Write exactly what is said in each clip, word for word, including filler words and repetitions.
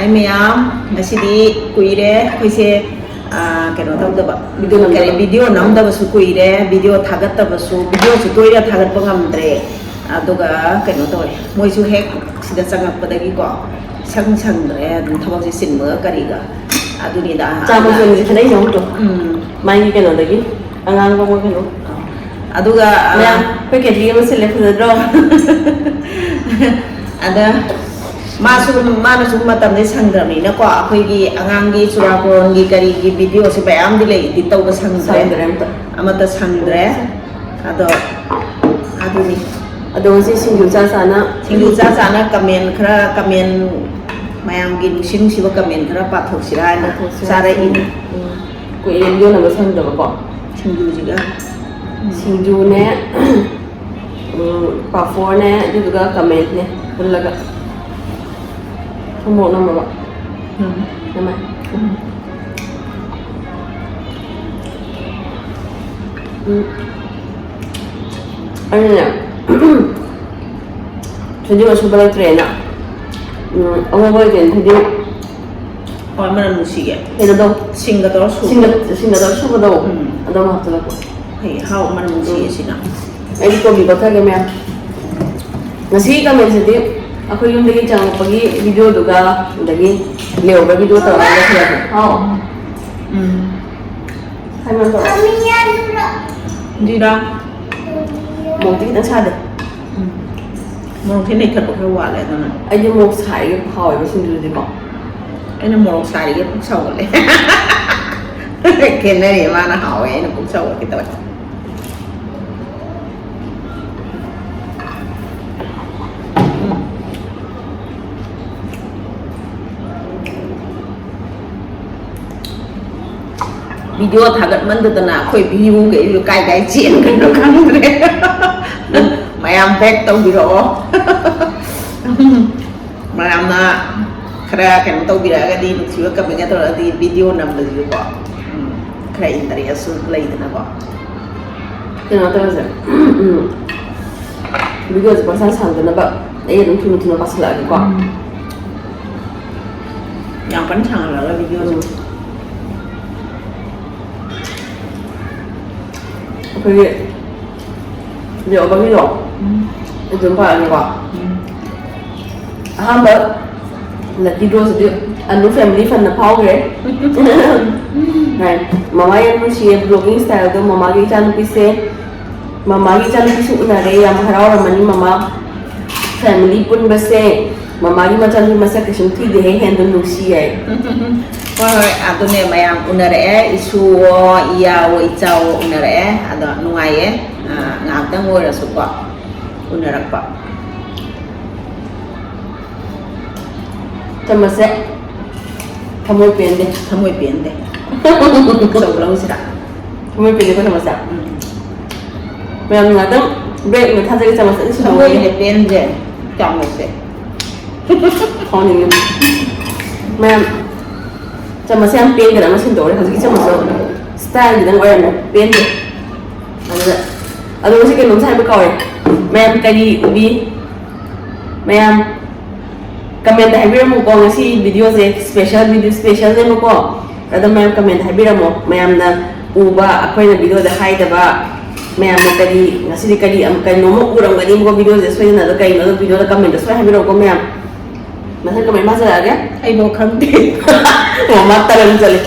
ꯍꯥꯏ ꯃꯌꯥꯝ, ꯉꯁꯤꯗꯤ ꯀꯨꯏꯔꯦ ꯑꯩꯈꯣꯏꯁꯦ, ꯑꯥ, ꯀꯩꯅꯣ ꯇꯧꯗꯕ, video ꯅꯝꯗꯕ꯫ ꯀꯔꯤ, video ꯅꯝꯗꯕꯁꯨ ꯀꯨꯏꯔꯦ, video ꯊꯥꯒꯠꯇꯕꯁꯨ, videoꯁꯨ ꯇꯣꯏꯅ ꯊꯥꯒꯠꯄ ꯉꯝꯗ꯭ꯔꯦ꯫ ꯑꯗꯨꯒ ꯀꯩꯅꯣ ꯇꯧꯔꯦ, ꯃꯣꯏꯁꯨ ꯍꯦꯛ ꯁꯤꯗ ꯆꯪꯉꯛꯄꯗꯒꯤꯀꯣ, ꯁꯪ ꯁꯪꯗ꯭ꯔꯦ, ꯑꯗꯨꯝ ꯊꯕꯛꯁꯦ ꯆꯤꯟꯕꯒ ꯀꯔꯤꯒ꯫ ꯑꯗꯨꯅꯤꯗ꯫ ꯆꯥꯕ ꯆꯣꯡꯕꯁꯦ ꯈꯦꯠꯅꯩꯅꯦ ꯑꯃꯨꯛꯇꯣ꯫ ꯎꯝ꯫ ꯃꯥꯒꯤ ꯀꯩꯅꯣꯗꯒꯤ ꯑꯉꯥꯡꯕ ꯑꯃ ꯀꯩꯅꯣ꯫ ꯑꯗꯨꯒ, ꯑ, ꯃꯌꯥꯝ, ꯑꯩꯈꯣꯏ ꯀꯦꯠꯂꯤ ꯑꯃ ꯁꯤꯜꯂꯦ, ꯐꯖꯗ꯭ꯔꯣ? ꯑꯗ ꯃꯥꯁꯨ, ꯃꯥꯅꯁꯨ ꯃꯇꯝꯁꯦ ꯁꯪꯗ꯭ꯔꯕꯅꯤꯅꯀꯣ, ꯑꯩꯈꯣꯏꯒꯤ ꯑꯉꯥꯡꯒꯤ ꯆꯨꯔꯥꯀꯣꯔꯣꯟꯒꯤ ꯀꯔꯤꯒꯤ videoꯁꯦ ꯃꯌꯥꯝꯗꯤ ꯂꯩ, edit ꯇꯧꯕ ꯁꯪꯗ꯭ꯔꯦ꯫ ꯁꯪꯗ꯭ꯔꯦ ꯑꯝꯇ꯫ ꯑꯃꯠꯇ ꯁꯪꯗ꯭ꯔꯦ꯫ ꯑꯗꯣ ꯑꯗꯨꯅꯤ꯫ ꯑꯗꯣ ꯉꯁꯤ ꯁꯤꯡꯖꯨ ꯆꯥ ꯆꯥꯅ ꯁꯤꯡꯖꯨ ꯆꯥ ꯆꯥꯅ comment ꯈꯔ, comment, ꯃꯌꯥꯝꯒꯤ ꯅꯨꯡꯁꯤ ꯅꯨꯡꯁꯤꯕ comment ꯈꯔ ꯄꯥꯊꯣꯛꯁꯤꯔꯥ ꯍꯥꯏꯅ ꯄꯥꯊꯣꯛꯁꯤꯔꯥ ꯆꯥꯔꯛꯏꯅꯤ꯫ ꯍꯥꯏꯅ꯫ ꯎꯝ꯫ ꯀꯨꯏꯔꯦ ꯌꯣꯟꯅꯕ ꯁꯪꯗꯕꯀꯣ꯫ ꯁꯤꯡꯖꯨꯁꯤꯒ꯫ ꯁꯤꯡꯖꯨꯅꯦ, ꯎꯝ, ꯄꯥꯐꯣꯔꯅꯦ, ꯑꯗꯨꯗꯨꯒ commentꯅꯦ ꯄꯨꯜꯂꯒ꯫ ꯊꯨꯝꯃꯣꯛ ꯅꯝꯃꯕ꯫ ꯎꯝ꯫ ꯅꯝꯃꯦ꯫ ꯎꯝ꯫ ꯎꯝ꯫ ꯑꯩꯅꯅꯦ, ꯊꯣꯏꯗꯤꯡ ꯑꯁꯨꯕ ꯂꯩꯇ꯭ꯔꯦꯅ, ꯎꯝ, ꯑꯉꯧꯕ ꯂꯩꯇ꯭ꯔꯦꯅ ꯊꯣꯏꯗꯤꯡ ꯍꯣꯏ, ꯃꯅꯝ ꯅꯨꯡꯁꯤꯌꯦ꯫ ꯀꯩꯅꯣꯗꯣ, ꯁꯤꯡꯒ ꯇꯧꯔ ꯁꯨꯕ꯫ ꯁꯤꯡꯒ, ꯁꯤꯡꯒ ꯇꯧꯔ ꯁꯨꯕꯗꯣ, ꯎꯝ꯫ ꯑꯗꯣ ꯑꯃ ꯍꯥꯞꯆꯤꯜꯂꯛꯄ꯫ ꯍꯩ, ꯑꯍꯥꯎꯕ ꯃꯅꯝ ꯅꯨꯡꯁꯤꯌꯦ ꯎꯝ꯫ ꯁꯤꯅ꯫ ꯑꯩꯗꯤ ꯀꯣꯕꯤ ꯀꯛꯊꯒꯦ ꯃꯌꯥꯝ꯫ ꯉꯁꯤꯒꯤ commentꯁꯤꯗꯤ ꯑꯩꯈꯣꯏ ꯌꯨꯝꯗꯒꯤ ꯆꯪꯉꯛꯄꯒꯤ videoꯗꯨꯒ, ꯑꯗꯒꯤ ꯂꯦꯎꯕꯒꯤꯗꯨꯒ ꯇꯧꯔꯒ ꯂꯣꯏꯁꯤꯜꯂꯁꯦ꯫ ꯍꯥꯎ꯫ ꯎꯝ꯫ ꯍꯥꯏꯃꯟꯗ꯭ꯔꯣ? ꯖꯤꯔꯥ꯫ ꯃꯣꯔꯣꯛꯇꯤ ꯈꯤꯇꯪ ꯁꯥꯗꯦ꯫ ꯎꯝ꯫ ꯃꯣꯔꯣꯛꯁꯦ ꯅꯩꯊꯠꯄ ꯈꯔ ꯋꯥꯠꯂꯦ ꯑꯗꯨꯅ꯫ ꯑꯩꯗꯤ ꯃꯣꯔꯣꯛ ꯁꯥꯔꯤꯒꯩ ꯍꯥꯎꯋꯦꯕ ꯁꯤꯡꯖꯨꯁꯤꯀꯣ꯫ ꯑꯩꯅ ꯃꯣꯔꯣꯛ ꯁꯥꯔꯤꯒꯩ ꯄꯨꯛ ꯁꯥꯎꯒꯠꯂꯦ꯫ ꯈꯦꯠꯅꯔꯤꯌꯦ, ꯃꯥꯅ ꯍꯥꯎꯋꯦ, ꯑꯩꯅ ꯄꯨꯛ ꯁꯥꯎꯒꯠꯀꯦ ꯇꯧꯋꯦ꯫ ꯎꯝ꯫ Video ꯊꯥꯒꯠꯃꯟꯗꯗꯅ ꯑꯩꯈꯣꯏ viewꯈꯩꯁꯨ ꯀꯥꯏ ꯀꯥꯏ ꯆꯦꯟꯈ꯭ꯔꯤꯅꯣ ꯈꯪꯗ꯭ꯔꯦ꯫ ꯃꯌꯥꯝ back ꯇꯧꯕꯤꯔꯛꯑꯣ꯫ ꯃꯌꯥꯝꯅ ꯈꯔ ꯀꯩꯅꯣ ꯇꯧꯕꯤꯔꯛꯑꯒꯗꯤ, ꯅꯨꯡꯁꯤꯕ commentꯀ ꯇꯧꯔꯛꯑꯗꯤ video ꯅꯝꯕꯁꯤꯁꯨꯀꯣ, ꯎꯝ, ꯈꯔ interestꯁꯨ ꯂꯩꯗꯅꯀꯣ꯫ ꯀꯩꯅꯣ ꯇꯧꯔꯁꯦ, ꯎꯝ, videoꯁꯦ ꯄꯪꯁꯥꯟ ꯁꯥꯟꯗꯅꯕ ꯑꯩ ꯑꯗꯨꯝ ꯊꯨꯅ ꯊꯨꯅ ꯄꯥꯁꯤꯜꯂꯛꯑꯒꯦꯀꯣ꯫ ꯎꯝ꯫ ꯋꯥꯔꯤ ꯁꯥꯡꯍꯜꯂꯒ ꯚꯤꯗꯤꯑꯣꯁꯦ꯫ ꯑꯩꯈꯣꯏꯒꯤ ꯂꯦꯛꯑꯣꯕꯒꯤꯗꯣ ꯑꯗꯨꯝ ꯄꯥꯛꯑꯒꯦꯀꯣ꯫ ꯑꯍꯥꯟꯕ ꯂꯛꯀꯤ ꯗ꯭ꯔꯣꯁꯤꯗꯤ ꯑꯅꯨ ꯐꯦꯃꯤꯂꯤ ꯐꯟꯅ ꯐꯥꯎꯈ꯭ꯔꯦ꯫ ꯃꯃꯥ ꯌꯥꯝ ꯅꯨꯡꯁꯤꯌꯦ ꯕ꯭ꯂꯣꯒꯤꯡ ꯁ꯭ꯇꯥꯏꯜꯗꯣ꯫ ꯃꯃꯥꯒꯤ ꯏꯆꯥꯅꯨꯄꯤꯁꯦ, ꯃꯃꯥꯒꯤ ꯏꯆꯥꯅꯨꯄꯤꯁꯨ ꯎꯅꯔꯦ, ꯌꯥꯝ ꯍꯔꯥꯎꯔꯝꯃꯅꯤ ꯃꯃꯥ꯫ ꯐꯦꯃꯤꯂꯤ ꯄꯨꯟꯕꯁꯦ ꯃꯃꯥꯒꯤ ꯃꯆꯥꯅꯨꯄꯤ ꯃꯁꯛ ꯀꯩꯁꯨꯝ ꯊꯤꯗꯦꯍꯦ, ꯍꯦꯟꯗꯨꯝ ꯅꯨꯡꯁꯤ ꯍꯥꯏ꯫ ꯍꯣꯏ, ꯍꯣꯏ, ꯑꯗꯨꯅꯦ ꯃꯌꯥꯝ ꯎꯅꯔꯛꯑꯦ, ꯏꯁꯨꯋꯣ, ꯏꯌꯥꯋꯣ, ꯏꯆꯥꯋꯣ ꯎꯅꯔꯛꯑꯦ꯫ ꯑꯗꯣ ꯅꯨꯡꯉꯥꯏꯌꯦ, ꯑ, ꯉꯥꯏꯍꯥꯛꯇꯪ ꯑꯣꯏꯔꯁꯨꯀꯣ ꯎꯅꯔꯛꯄ꯫ ꯆꯃꯁꯁꯦ ꯊꯃꯣꯏ ꯄꯦꯟꯗꯦ꯫ ꯊꯃꯣꯏ ꯄꯦꯟꯗꯦ꯫ ꯑꯆꯧꯕ ꯂꯧꯁꯤꯔꯥ? ꯊꯃꯣꯏ ꯄꯦꯟꯗꯦꯀꯣ ꯆꯃꯁꯁꯦ꯫ ꯎꯝ꯫ ꯃꯌꯥꯝ ꯉꯥꯛꯇꯪ ꯕ꯭ꯔꯦꯛ ꯑꯃ ꯊꯥꯖꯒꯦ, ꯆꯃꯁ ꯑꯅꯤ ꯁꯨꯗꯣꯛꯑꯣ꯫ ꯊꯃꯣꯏꯅ ꯄꯦꯟꯗꯦ꯫ ꯆꯃꯁꯁꯦ꯫ ꯁꯥꯎꯅꯤꯡꯉꯦ꯫ ꯃꯌꯥꯝ ꯆꯃꯁꯁꯦ ꯌꯥꯝ ꯄꯦꯟꯗꯅ ꯑꯃ ꯁꯤꯟꯗꯣꯛꯎꯔꯦ꯫ ꯍꯧꯖꯤꯛꯀꯤ ꯆꯃꯁꯇꯣ ꯁ꯭ꯇꯥꯏꯜ ꯈꯤꯇꯪ ꯑꯣꯏꯔꯝꯃꯦ꯫ ꯄꯦꯟꯗꯦ꯫ ꯑꯗꯨꯗ, ꯑꯗꯣ ꯉꯁꯤ ꯀꯩꯅꯣꯝꯁꯦ ꯍꯥꯏꯕ ꯀꯥꯎꯔꯦ꯫ ꯃꯌꯥꯝ ꯀꯔꯤ ꯎꯕꯤ? ꯃꯌꯥꯝ ꯀꯃꯦꯟꯇ ꯍꯥꯏꯕꯤꯔꯝꯃꯨꯀꯣ꯫ ꯉꯁꯤ ꯚꯤꯗꯤꯑꯣꯁꯦ ꯁ꯭ꯄꯦꯁꯦꯜ ꯚꯤꯗꯤꯑꯣ, ꯁ꯭ꯄꯦꯁꯦꯜꯅꯦꯕꯀꯣ꯫ ꯑꯗꯣ ꯃꯌꯥꯝ ꯀꯃꯦꯟꯇ ꯍꯥꯏꯕꯤꯔꯝꯃꯣ꯫ ꯃꯌꯥꯝꯅ ꯎꯕ, ꯑꯩꯈꯣꯏꯅ ꯚꯤꯗꯤꯑꯣꯗ ꯍꯥꯏꯗꯕ, ꯃꯌꯥꯝꯅ ꯀꯔꯤ, ꯉꯁꯤꯗꯤ ꯀꯔꯤ ꯑꯃ, ꯀꯩꯅꯣꯝꯃ ꯎꯔꯝꯒꯅꯤꯕꯀꯣ ꯚꯤꯗꯤꯑꯣꯁꯦ ꯁꯣꯏꯗꯅ꯫ ꯑꯗꯣ ꯀꯩꯅꯣ? ꯑꯗꯣ ꯚꯤꯗꯤꯑꯣꯗ ꯀꯃꯦꯟꯇ ꯁꯣꯏ ꯍꯥꯏꯕꯤꯔꯛꯎꯀꯣ ꯃꯌꯥꯝ꯫ ꯃꯊꯪ ꯀꯃꯦꯟ ꯃꯥ ꯆꯠꯂꯛꯑꯒꯦ꯫ ꯑꯩꯐꯥꯎ ꯈꯪꯗꯦ꯫ ꯃꯃꯥ ꯇꯔꯪ ꯆꯠꯂꯦ꯫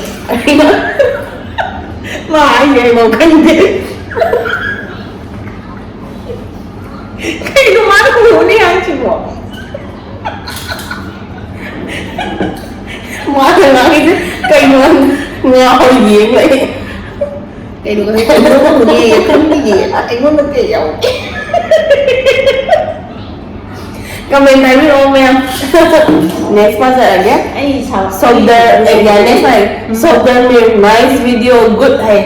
ꯃꯥ ꯍꯥꯏꯁꯦ ꯑꯩꯐꯥꯎ ꯈꯪꯗꯦ꯫ ꯀꯩꯅꯣ ꯃꯥꯅ ꯎꯅꯤ ꯍꯥꯏꯁꯤꯕꯣ? ꯃꯥꯅ ꯉꯥꯡꯉꯤꯁꯦ ꯀꯩꯅꯣ? ꯉꯥꯎꯔꯤꯌꯦ ꯂꯩ꯫ ꯀꯩꯅꯣ ꯈꯪꯗꯦ, ꯀꯩꯅꯣ ꯎꯅꯤ ꯈꯪꯗꯤꯌꯦ꯫ ꯑꯩꯉꯣꯟꯗ ꯀꯩ ꯌꯥꯎꯒꯦ? ꯀꯃꯦꯟ ꯍꯥꯏꯕꯤꯔꯛꯑꯣ ꯃꯌꯥꯝ꯫ ꯅꯦꯛꯁ ꯄꯥꯖꯔꯒꯦ꯫ ꯑꯩ ꯁꯥꯎ-, ꯁꯣꯞꯗꯔ, ꯑꯦ, ꯌꯥ, ꯅꯦꯛꯁ ꯍꯥꯏ꯫ ꯎꯝ꯫ ꯁꯣꯞꯗꯔ ꯃꯤꯔ, nice video, good ꯍꯥꯏ꯫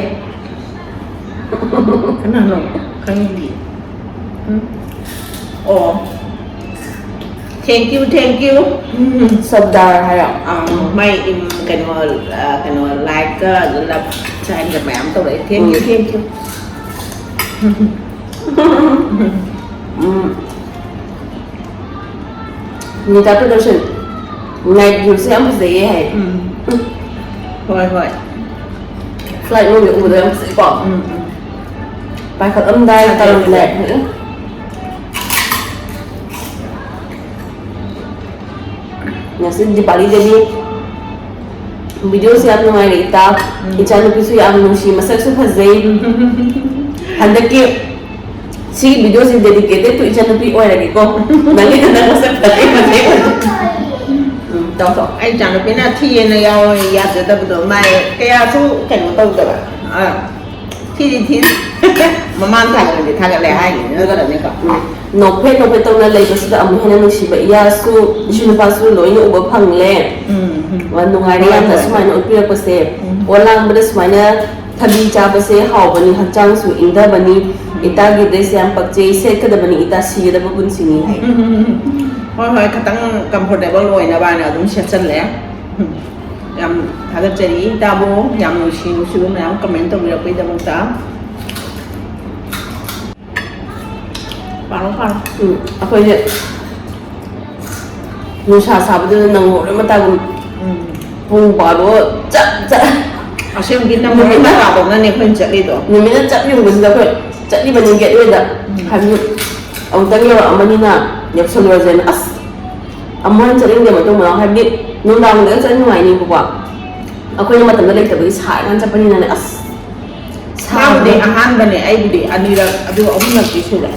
ꯀꯅꯥꯅꯣ? ꯈꯪꯗꯤꯌꯦ꯫ ꯎꯝ꯫ ꯑꯣ꯫ Thank you, thank you. ꯎꯝ, ꯁꯣꯞꯗꯔ ꯍꯥꯏꯔꯣ? ꯑꯥ, ꯃꯥꯏ, ꯎꯝ, ꯀꯩꯅꯣ, ꯑꯥ, ꯀꯩꯅꯣ, ꯂꯥꯏꯛꯀ ꯂꯚ ꯁꯥꯏꯟꯒ ꯃꯌꯥꯝ ꯇꯧꯔꯛꯑꯦ꯫ Thank you, ꯎꯝ꯫ Thank you. ꯎꯝ꯫ ꯅꯤꯇꯥ ꯄ꯭ꯔꯗꯛꯁꯟ꯫ Night viewꯁꯦ ꯌꯥꯝ ꯐꯖꯩꯌꯦ ꯍꯥꯏ꯫ ꯎꯝ꯫ ꯍꯣꯏ ꯍꯣꯏ꯫ Flight ꯃꯅꯨꯡꯗ ꯎꯕꯗꯣ ꯌꯥꯝ ꯐꯖꯩꯀꯣ꯫ ꯎꯝ ꯎꯝ꯫ ꯄꯥꯏꯈꯠꯂꯝꯗꯥꯏ ꯇꯧꯔꯝꯃꯤꯅꯦ꯫ ꯉꯁꯤ ꯗꯤꯄꯥꯂꯤꯗꯗꯤ videoꯁꯦ ꯌꯥꯝ ꯅꯨꯡꯉꯥꯏꯔꯦ ꯏꯇꯥ꯫ ꯏꯆꯥꯅꯨꯄꯤꯁꯨ ꯌꯥꯝ ꯅꯨꯡꯁꯤ, ꯃꯁꯛꯁꯨ ꯐꯖꯩ꯫ ꯍꯟꯗꯛꯀꯤ ꯁꯤꯒꯤ videoꯁꯤ dedicated to ꯏꯆꯥꯅꯨꯄꯤ ꯑꯣꯏꯔꯒꯦꯀꯣ꯫ ꯅꯪꯒꯤ ꯍꯟꯗꯛ ꯃꯁꯛ ꯐꯖꯩ, ꯐꯖꯩ, ꯐꯖꯩ꯫ ꯎꯝ, ꯇꯧ, ꯇꯧ꯫ ꯑꯩ ꯏꯆꯥꯅꯨꯄꯤꯅ ꯊꯤꯌꯦꯅ ꯌꯥꯎ ꯌꯥꯖꯗꯕꯗꯣ ꯃꯥꯏ ꯀꯌꯥꯁꯨ ꯀꯩꯅꯣ ꯇꯧꯗꯕ꯫ ꯑꯥ꯫ ꯊꯤꯗꯤ ꯊꯤ꯫ ꯃꯃꯥꯟ ꯊꯥꯒꯠꯂꯗꯤ ꯊꯥꯒꯠꯂꯦ ꯍꯥꯏꯅꯤ ꯅꯠꯇ꯭ꯔꯅꯦꯀꯣ꯫ ꯎꯝ꯫ ꯅꯣꯛꯐꯦꯠ ꯅꯣꯛꯐꯦꯠ ꯇꯧꯅ ꯂꯩꯕꯁꯤꯗ ꯑꯃꯨꯛ ꯍꯦꯟꯅ ꯅꯨꯡꯁꯤꯕ ꯏꯌꯥꯁꯨ ꯏꯁꯨ ꯅꯨꯄꯥꯁꯨ ꯂꯣꯏꯅ ꯎꯕ ꯐꯪꯂꯦ꯫ ꯎꯝ ꯎꯝ꯫ ꯋꯥ, ꯅꯨꯡꯉꯥꯏꯔꯦ ꯍꯣꯏ, ꯌꯥꯝꯅ ꯍꯣꯏ, ꯑꯁꯨꯃꯥꯏꯅ ꯎꯠꯄꯤꯔꯛꯄꯁꯦ꯫ ꯎꯝ꯫ ꯑꯣ ꯂꯥꯡꯕꯗ ꯁꯨꯃꯥꯏꯅ ꯊꯕꯤ ꯆꯥꯕꯁꯦ ꯍꯥꯎꯕꯅꯤ, ꯍꯛꯆꯥꯡꯁꯨ ꯏꯪꯊꯕꯅꯤ꯫ ꯏꯇꯥꯒꯤ dressꯁꯦ ꯌꯥꯝ ꯄꯛꯆꯩ, ꯁꯦꯠꯀꯗꯕꯅꯤ ꯏꯇꯥ, ꯁꯤꯒꯗꯕ ꯄꯨꯟꯁꯤꯅꯤ ꯍꯥꯏ꯫ ꯎꯝ ꯎꯝ ꯎꯝ ꯎꯝ꯫ ꯍꯣꯏ ꯍꯣꯏ, ꯈꯤꯇꯪ comfortable ꯑꯣꯏꯅꯕ ꯍꯥꯏꯅ ꯑꯗꯨꯝ ꯁꯦꯠꯆꯜꯂꯦ꯫ ꯎꯝ꯫ ꯌꯥꯝ ꯊꯥꯒꯠꯆꯔꯤ ꯏꯇꯥꯕꯨ, ꯌꯥꯝ ꯅꯨꯡꯁꯤ ꯅꯨꯡꯁꯤꯕ ꯃꯌꯥꯝ comment ꯇꯧꯕꯤꯔꯛꯄꯒꯤꯗꯃꯛꯇ꯫ ꯄꯥꯔꯣ ꯄꯥꯔꯣ꯫ ꯎꯝ, ꯑꯩꯈꯣꯏꯁꯦ ꯅꯨꯡꯁꯥ ꯁꯥꯕꯗꯨꯗ ꯅꯪꯍꯧꯔꯣꯏ ꯃꯇꯥꯒꯨꯝ꯫ ꯎꯝ꯫ ꯄꯨꯡ ꯕꯥꯔꯣ ꯆꯞ ꯆꯞ꯫ ꯑꯁꯦꯡꯕꯒꯤ ꯅꯪꯍꯧꯔꯣꯏ ꯃꯇꯥꯗꯧꯅꯅꯦ ꯑꯩꯈꯣꯏꯅ ꯆꯠꯂꯤꯗꯣ꯫ ꯅꯨꯃꯤꯠꯅ ꯆꯞ ꯌꯨꯡꯕꯁꯤꯗ ꯑꯩꯈꯣꯏ ꯆꯠꯂꯤꯕꯅꯤ gate ꯑꯣꯏꯗ꯫ ꯎꯝ꯫ ꯍꯥꯏꯕꯗꯤ ꯑꯃꯨꯛꯇꯪ ꯌꯧꯔꯛꯑꯃꯅꯤꯅ ꯌꯧꯁꯜꯂꯨꯔꯁꯦꯅ꯫ ꯑꯁ, ꯑꯃꯨꯛ ꯍꯟꯅ ꯆꯠꯅꯤꯡꯗꯦ ꯃꯇꯨꯡ ꯃꯅꯥꯎ꯫ ꯍꯥꯏꯕꯗꯤ ꯅꯨꯡꯗꯥꯡꯗꯒ ꯆꯠ ꯅꯨꯡꯉꯥꯏꯅꯤꯕꯀꯣ꯫ ꯑꯩꯈꯣꯏꯅ ꯃꯇꯝꯗ ꯂꯩꯇꯕꯒꯤ ꯁꯥꯔꯀꯥꯟ ꯆꯠꯄꯅꯤꯅꯅꯦ꯫ ꯑꯁ, ꯃꯥꯕꯨꯗꯤ ꯁꯥꯕꯗꯣ꯫ ꯑꯍꯥꯟꯕꯅꯦ, ꯑꯩꯕꯨꯗꯤ ꯑꯅꯤꯔꯛ ꯑꯗꯨ ꯑꯍꯨꯝꯂꯛꯇꯤ ꯁꯨꯔꯦ꯫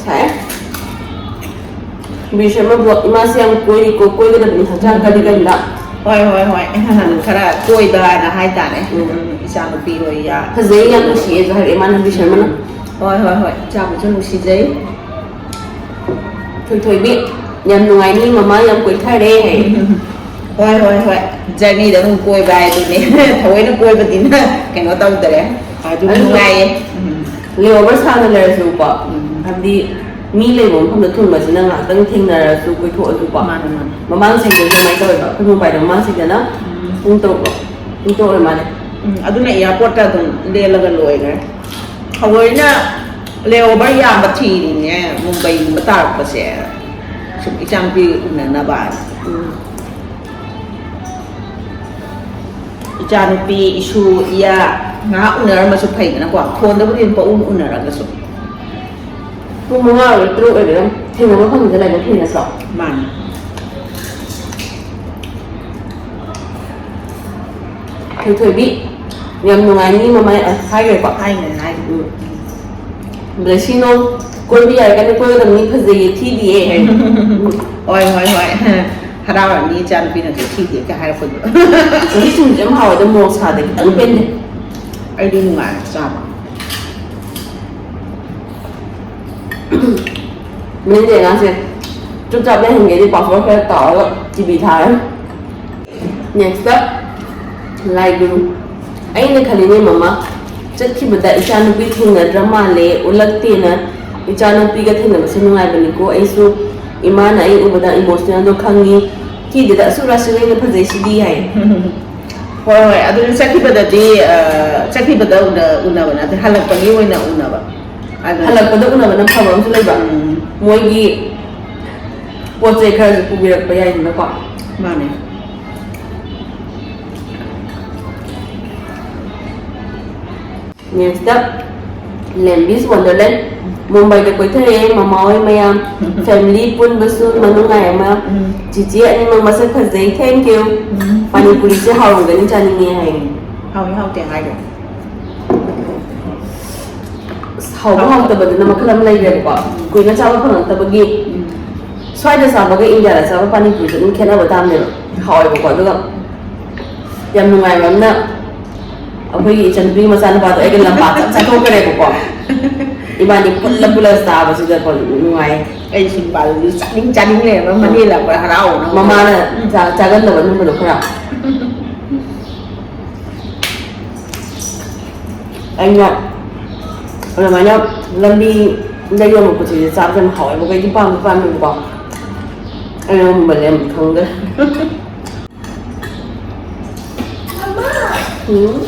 ꯁꯥꯏ꯫ ꯕꯤꯔ ꯁꯔꯃ vlog, ꯏꯃꯥꯁꯦ ꯌꯥꯝ ꯀꯣꯏꯔꯤꯀꯣ, ꯀꯣꯏꯒꯗꯕꯅꯤ ꯍꯛꯆꯥꯡ ꯀꯜꯂꯤ ꯀꯜꯂꯤꯗ꯫ ꯍꯣꯏ ꯍꯣꯏ ꯍꯣꯏ꯫ ꯈꯔ ꯀꯣꯏꯕꯅ ꯍꯥꯏꯇꯥꯔꯦ꯫ ꯎꯝ꯫ ꯎꯝ, ꯏꯆꯥꯅꯨꯄꯤ ꯍꯣꯏ ꯌꯥ-, ꯐꯖꯩ, ꯌꯥꯝ ꯅꯨꯡꯁꯤꯌꯦꯁꯨ ꯍꯥꯏꯔꯛꯑꯦ ꯃꯥꯅ, ꯕꯤꯔ ꯁꯔꯃꯅ꯫ ꯍꯣꯏ ꯍꯣꯏ ꯍꯣꯏ, ꯏꯆꯥꯕꯨꯁꯨ ꯅꯨꯡꯁꯤꯖꯩ꯫ ꯊꯣꯏꯊꯣꯏꯕꯤ, ꯌꯥꯝ ꯅꯨꯡꯉꯥꯏꯅꯤ ꯃꯃꯥ ꯌꯥꯝ ꯀꯣꯏꯊꯔꯦ ꯍꯥꯏ꯫ ꯍꯣꯏ ꯍꯣꯏ ꯍꯣꯏ, journeyꯗ ꯑꯗꯨꯝ ꯀꯣꯏꯕ ꯍꯥꯏꯗꯨꯅꯦ꯫ ꯊꯑꯣꯏꯅ ꯀꯣꯏꯕꯗꯤꯅ ꯀꯩꯅꯣ ꯇꯧꯗꯔꯦ꯫ ꯑꯗꯨꯝ ꯑꯗꯨ ꯅꯨꯡꯉꯥꯏꯌꯦ꯫ ꯎꯝ꯫ Layover ꯁꯥꯡꯅ ꯂꯩꯔꯁꯨꯀꯣ, ꯎꯝ꯫ ꯍꯥꯏꯕꯗꯤ ꯃꯤ ꯂꯩꯕ ꯃꯐꯝꯗ ꯊꯨꯡꯕꯁꯤꯅ ꯉꯥꯏꯍꯥꯛꯇꯪ ꯊꯦꯡꯅꯔꯁꯨ ꯀꯣꯏꯊꯣꯛꯑꯁꯨꯀꯣ꯫ ꯃꯥꯅꯦ, ꯃꯥꯅꯦ꯫ ꯃꯃꯥꯡ ꯁꯤꯗ ꯀꯃꯥꯏꯅ ꯇꯧꯋꯦꯕ? ꯑꯩꯈꯣꯏ ꯃꯨꯝꯕꯥꯏꯗ ꯃꯃꯥꯡ ꯁꯤꯗꯅ ꯎꯝ꯫ ꯄꯨꯡ ꯇꯔꯨꯛ, ꯄꯨꯡ ꯇꯔꯨꯛ ꯑꯣꯏꯔ ꯃꯥꯜꯂꯦ꯫ ꯎꯝ, ꯑꯗꯨꯅ airportꯇ ꯑꯗꯨꯝ ꯂꯦꯜꯂꯒ ꯂꯣꯏꯈ꯭ꯔꯦ꯫ ꯊꯑꯣꯏꯅ layover ꯌꯥꯝꯕ ꯊꯤꯔꯤꯅꯦ ꯃꯨꯝꯕꯩꯒꯨꯝꯕ ꯇꯥꯔꯛꯄꯁꯦ꯫ ꯁꯨꯝ ꯏꯆꯥꯅꯨꯄꯤ ꯎꯅꯅꯕ꯫ ꯎꯝ꯫ ꯏꯆꯥꯅꯨꯄꯤ, ꯏꯁꯨ, ꯏꯌꯥ ꯉꯥꯏꯍꯥꯛ ꯎꯅꯔꯝꯃꯁꯨ ꯐꯩꯗꯅꯀꯣ꯫ ꯐꯣꯟꯗꯕꯨꯗꯤ ꯑꯗꯨꯝ ꯄꯪꯎ ꯎꯅꯔꯒꯁꯨ꯫ ꯄꯨꯡ ꯃꯉꯥ ꯑꯣꯏꯒꯦꯔꯥ ꯇꯔꯨꯛ ꯑꯣꯏꯒꯦꯔꯥ ꯊꯦꯡꯅꯕ ꯐꯪꯕꯗ ꯂꯥꯏꯕꯛ ꯐꯩ ꯅꯠꯇ꯭ꯔꯣ? ꯃꯥꯅꯤ꯫ ꯊꯣꯏꯊꯣꯏꯕꯤ, ꯌꯥꯝ ꯅꯨꯡꯉꯥꯏꯅꯤ ꯃꯃꯥꯏ, ꯑ, ꯍꯥꯏꯈ꯭ꯔꯦꯀꯣ? ꯍꯥꯏꯈ꯭ꯔꯦ, ꯍꯥꯏꯈ꯭ꯔꯦ꯫ ꯎꯝ꯫ ꯕ꯭ꯂꯦꯁꯤꯅꯣ, ꯀꯣꯏꯕ ꯌꯥꯔꯒꯅ ꯀꯣꯏꯒꯗꯕꯅꯤ, ꯐꯖꯩꯌꯦ, ꯊꯤꯗꯤꯌꯦ ꯍꯥꯏ꯫ ꯍꯣꯏ, ꯍꯣꯏ, ꯍꯣꯏ꯫ ꯍꯔꯥꯎꯔꯝꯅꯤ ꯏꯆꯥꯅꯨꯄꯤꯅꯁꯨ ꯊꯤꯗꯦ ꯀ ꯍꯥꯏꯔꯛꯄꯗꯣ꯫ ꯍꯧꯖꯤꯛ ꯁꯤꯡꯖꯨꯁꯦ ꯌꯥꯝ ꯍꯥꯎꯋꯦ, ꯑꯗꯣ ꯃꯣꯔꯣꯛ ꯁꯥꯗꯦ, ꯈꯤꯇꯪ ꯄꯦꯟꯗꯦ꯫ ꯑꯩꯗꯤ ꯅꯨꯡꯉꯥꯏꯔꯦ ꯆꯥꯕ꯫ ꯃꯅꯤꯡꯒꯤ ꯑꯉꯥꯡꯁꯦ ꯆꯨꯞ ꯆꯥꯞ ꯂꯩꯍꯟꯒꯦꯗꯤ ꯄꯥꯐꯣꯔ ꯈꯔ ꯇꯥꯎꯔꯒ ꯇꯤꯚꯤ ꯊꯥꯔꯦ꯫ Next, ꯂꯥꯏ ꯒꯨꯔꯨ꯫ ꯑꯩꯅ ꯈꯜꯂꯤꯅꯦ, ꯃꯃꯥ, ꯆꯠꯈꯤꯕꯗ ꯏꯆꯥꯅꯨꯄꯤ ꯊꯦꯡꯅꯗ꯭ꯔ ꯃꯥꯜꯂꯦ, ꯎꯠꯂꯛꯇꯦꯅ꯫ ꯏꯆꯥꯅꯨꯄꯤꯒ ꯊꯦꯡꯅꯕꯁꯦ ꯅꯨꯡꯉꯥꯏꯕꯅꯤꯀꯣ꯫ ꯑꯩꯁꯨ ꯏꯃꯥꯅ ꯑꯩ ꯎꯕꯗ emotionalꯗꯣ ꯈꯪꯉꯤ꯫ ꯊꯤꯗꯦꯗ, ꯑꯁꯨꯛ ꯔꯥꯁꯤ ꯂꯩꯅ ꯐꯖꯩꯁꯤꯗꯤ ꯍꯥꯏ꯫ ꯍꯣꯏ, ꯍꯣꯏ, ꯑꯗꯨꯅ ꯆꯠꯈꯤꯕꯗꯗꯤ, ꯑ, ꯆꯠꯈꯤꯕꯗ ꯎꯅ-, ꯎꯅꯕ ꯅꯠꯇꯦ, ꯍꯜꯂꯛꯄꯒꯤ ꯑꯣꯏꯅ ꯎꯅꯕ꯫ ꯑꯗꯨ ꯍꯜꯂꯛꯄꯗ ꯎꯅꯕꯅ ꯐꯕ ꯑꯃꯁꯨ ꯂꯩꯕ꯫ ꯎꯝ꯫ ꯃꯣꯏꯒꯤ ꯄꯣꯠ ꯆꯩ ꯈꯔꯁꯨ ꯄꯨꯕꯤꯔꯛꯄ ꯌꯥꯏꯗꯅꯀꯣ꯫ ꯃꯥꯅꯦ꯫ Next, Lembis Wonderland, ꯃꯨꯝꯕꯥꯏꯗ ꯀꯣꯏꯊꯔꯛꯑꯦ ꯃꯃꯥ ꯍꯣꯏ ꯃꯌꯥꯝ꯫ Family ꯄꯨꯟꯕꯁꯨ ꯃꯅꯨꯡꯉꯥꯏ ꯑꯃ꯫ ꯎꯝ꯫ ꯆꯤꯆꯦ ꯑꯅꯤꯃꯛ ꯃꯁꯛ ꯐꯖꯩ, thank you꯫ ꯎꯝ꯫ ꯄꯥꯅꯤꯄꯨꯔꯤꯁꯦ ꯍꯥꯎꯔꯝꯒꯅꯤ, ꯆꯥꯅꯤꯡꯉꯦ ꯍꯥꯏ꯫ ꯍꯥꯎꯏ ꯍꯥꯎꯇꯦ ꯍꯥꯏꯔꯣ? ꯑꯁ, ꯍꯥꯎꯕ ꯍꯥꯎꯇꯕꯗꯨꯅ ꯃꯈꯜ ꯑꯃ ꯂꯩꯈ꯭ꯔꯦꯕꯀꯣ꯫ ꯎꯝ꯫ ꯀꯨꯏꯅ ꯆꯥꯕ ꯐꯪꯉꯛꯇꯕꯒꯤ꯫ ꯎꯝ꯫ ꯁ꯭ꯋꯥꯏꯗ ꯆꯥꯕꯒ ꯏꯟꯗꯤꯌꯥꯗ ꯆꯥꯕ ꯄꯥꯅꯤꯄꯨꯔꯤꯁꯦ ꯑꯗꯨꯝ ꯈꯦꯠꯅꯕ ꯇꯥꯕꯅꯦꯕ꯫ ꯍꯥꯎꯋꯦꯕꯀꯣ, ꯑꯗꯨꯒ ꯌꯥꯝ ꯅꯨꯡꯉꯥꯏꯕ ꯑꯃꯅ, ꯑꯩꯈꯣꯏꯒꯤ ꯏꯆꯟꯅꯨꯄꯤ ꯃꯆꯥꯅꯨꯄꯥꯗꯣ ꯑꯩꯒ ꯂꯝꯄꯥꯛꯇ ꯆꯠꯊꯣꯛꯈ꯭ꯔꯦꯕꯀꯣ꯫ ꯏꯕꯥꯅꯤ ꯄꯨꯜꯂ ꯄꯨꯜꯂ ꯆꯥꯕꯁꯤꯗꯀꯣ ꯅꯨꯡꯉꯥꯏ꯫ ꯑꯩꯁꯨ ꯅꯨꯄꯥꯗꯨꯁꯨ ꯆꯥꯅꯤꯡ ꯆꯥꯅꯤꯡ ꯂꯩꯔꯕ, ꯃꯅꯦ ꯂꯥꯛꯄ ꯍꯔꯥꯎꯕꯅ꯫ ꯃꯃꯥꯅ ꯆꯥ-, ꯆꯥꯒꯟꯗꯕ ꯑꯗꯨꯝꯕꯗꯣ ꯈꯔ꯫ ꯑꯩꯅ ꯑꯗꯨꯃꯥꯏꯅ ꯂꯝꯕꯤꯗ ꯌꯣꯟꯕ ꯄꯣꯠ ꯆꯩꯁꯦ ꯆꯥꯕꯁꯦ ꯌꯥꯝ ꯍꯥꯎꯋꯦꯕꯀꯣ꯫ ꯑꯩꯗꯤ ꯄꯥꯝꯗꯤ ꯄꯥꯝꯃꯦꯕꯀꯣ꯫ ꯑꯩꯅ ꯃꯨꯟꯕꯗꯤ ꯌꯥꯝ ꯈꯪꯗꯦ꯫ ꯎꯝ꯫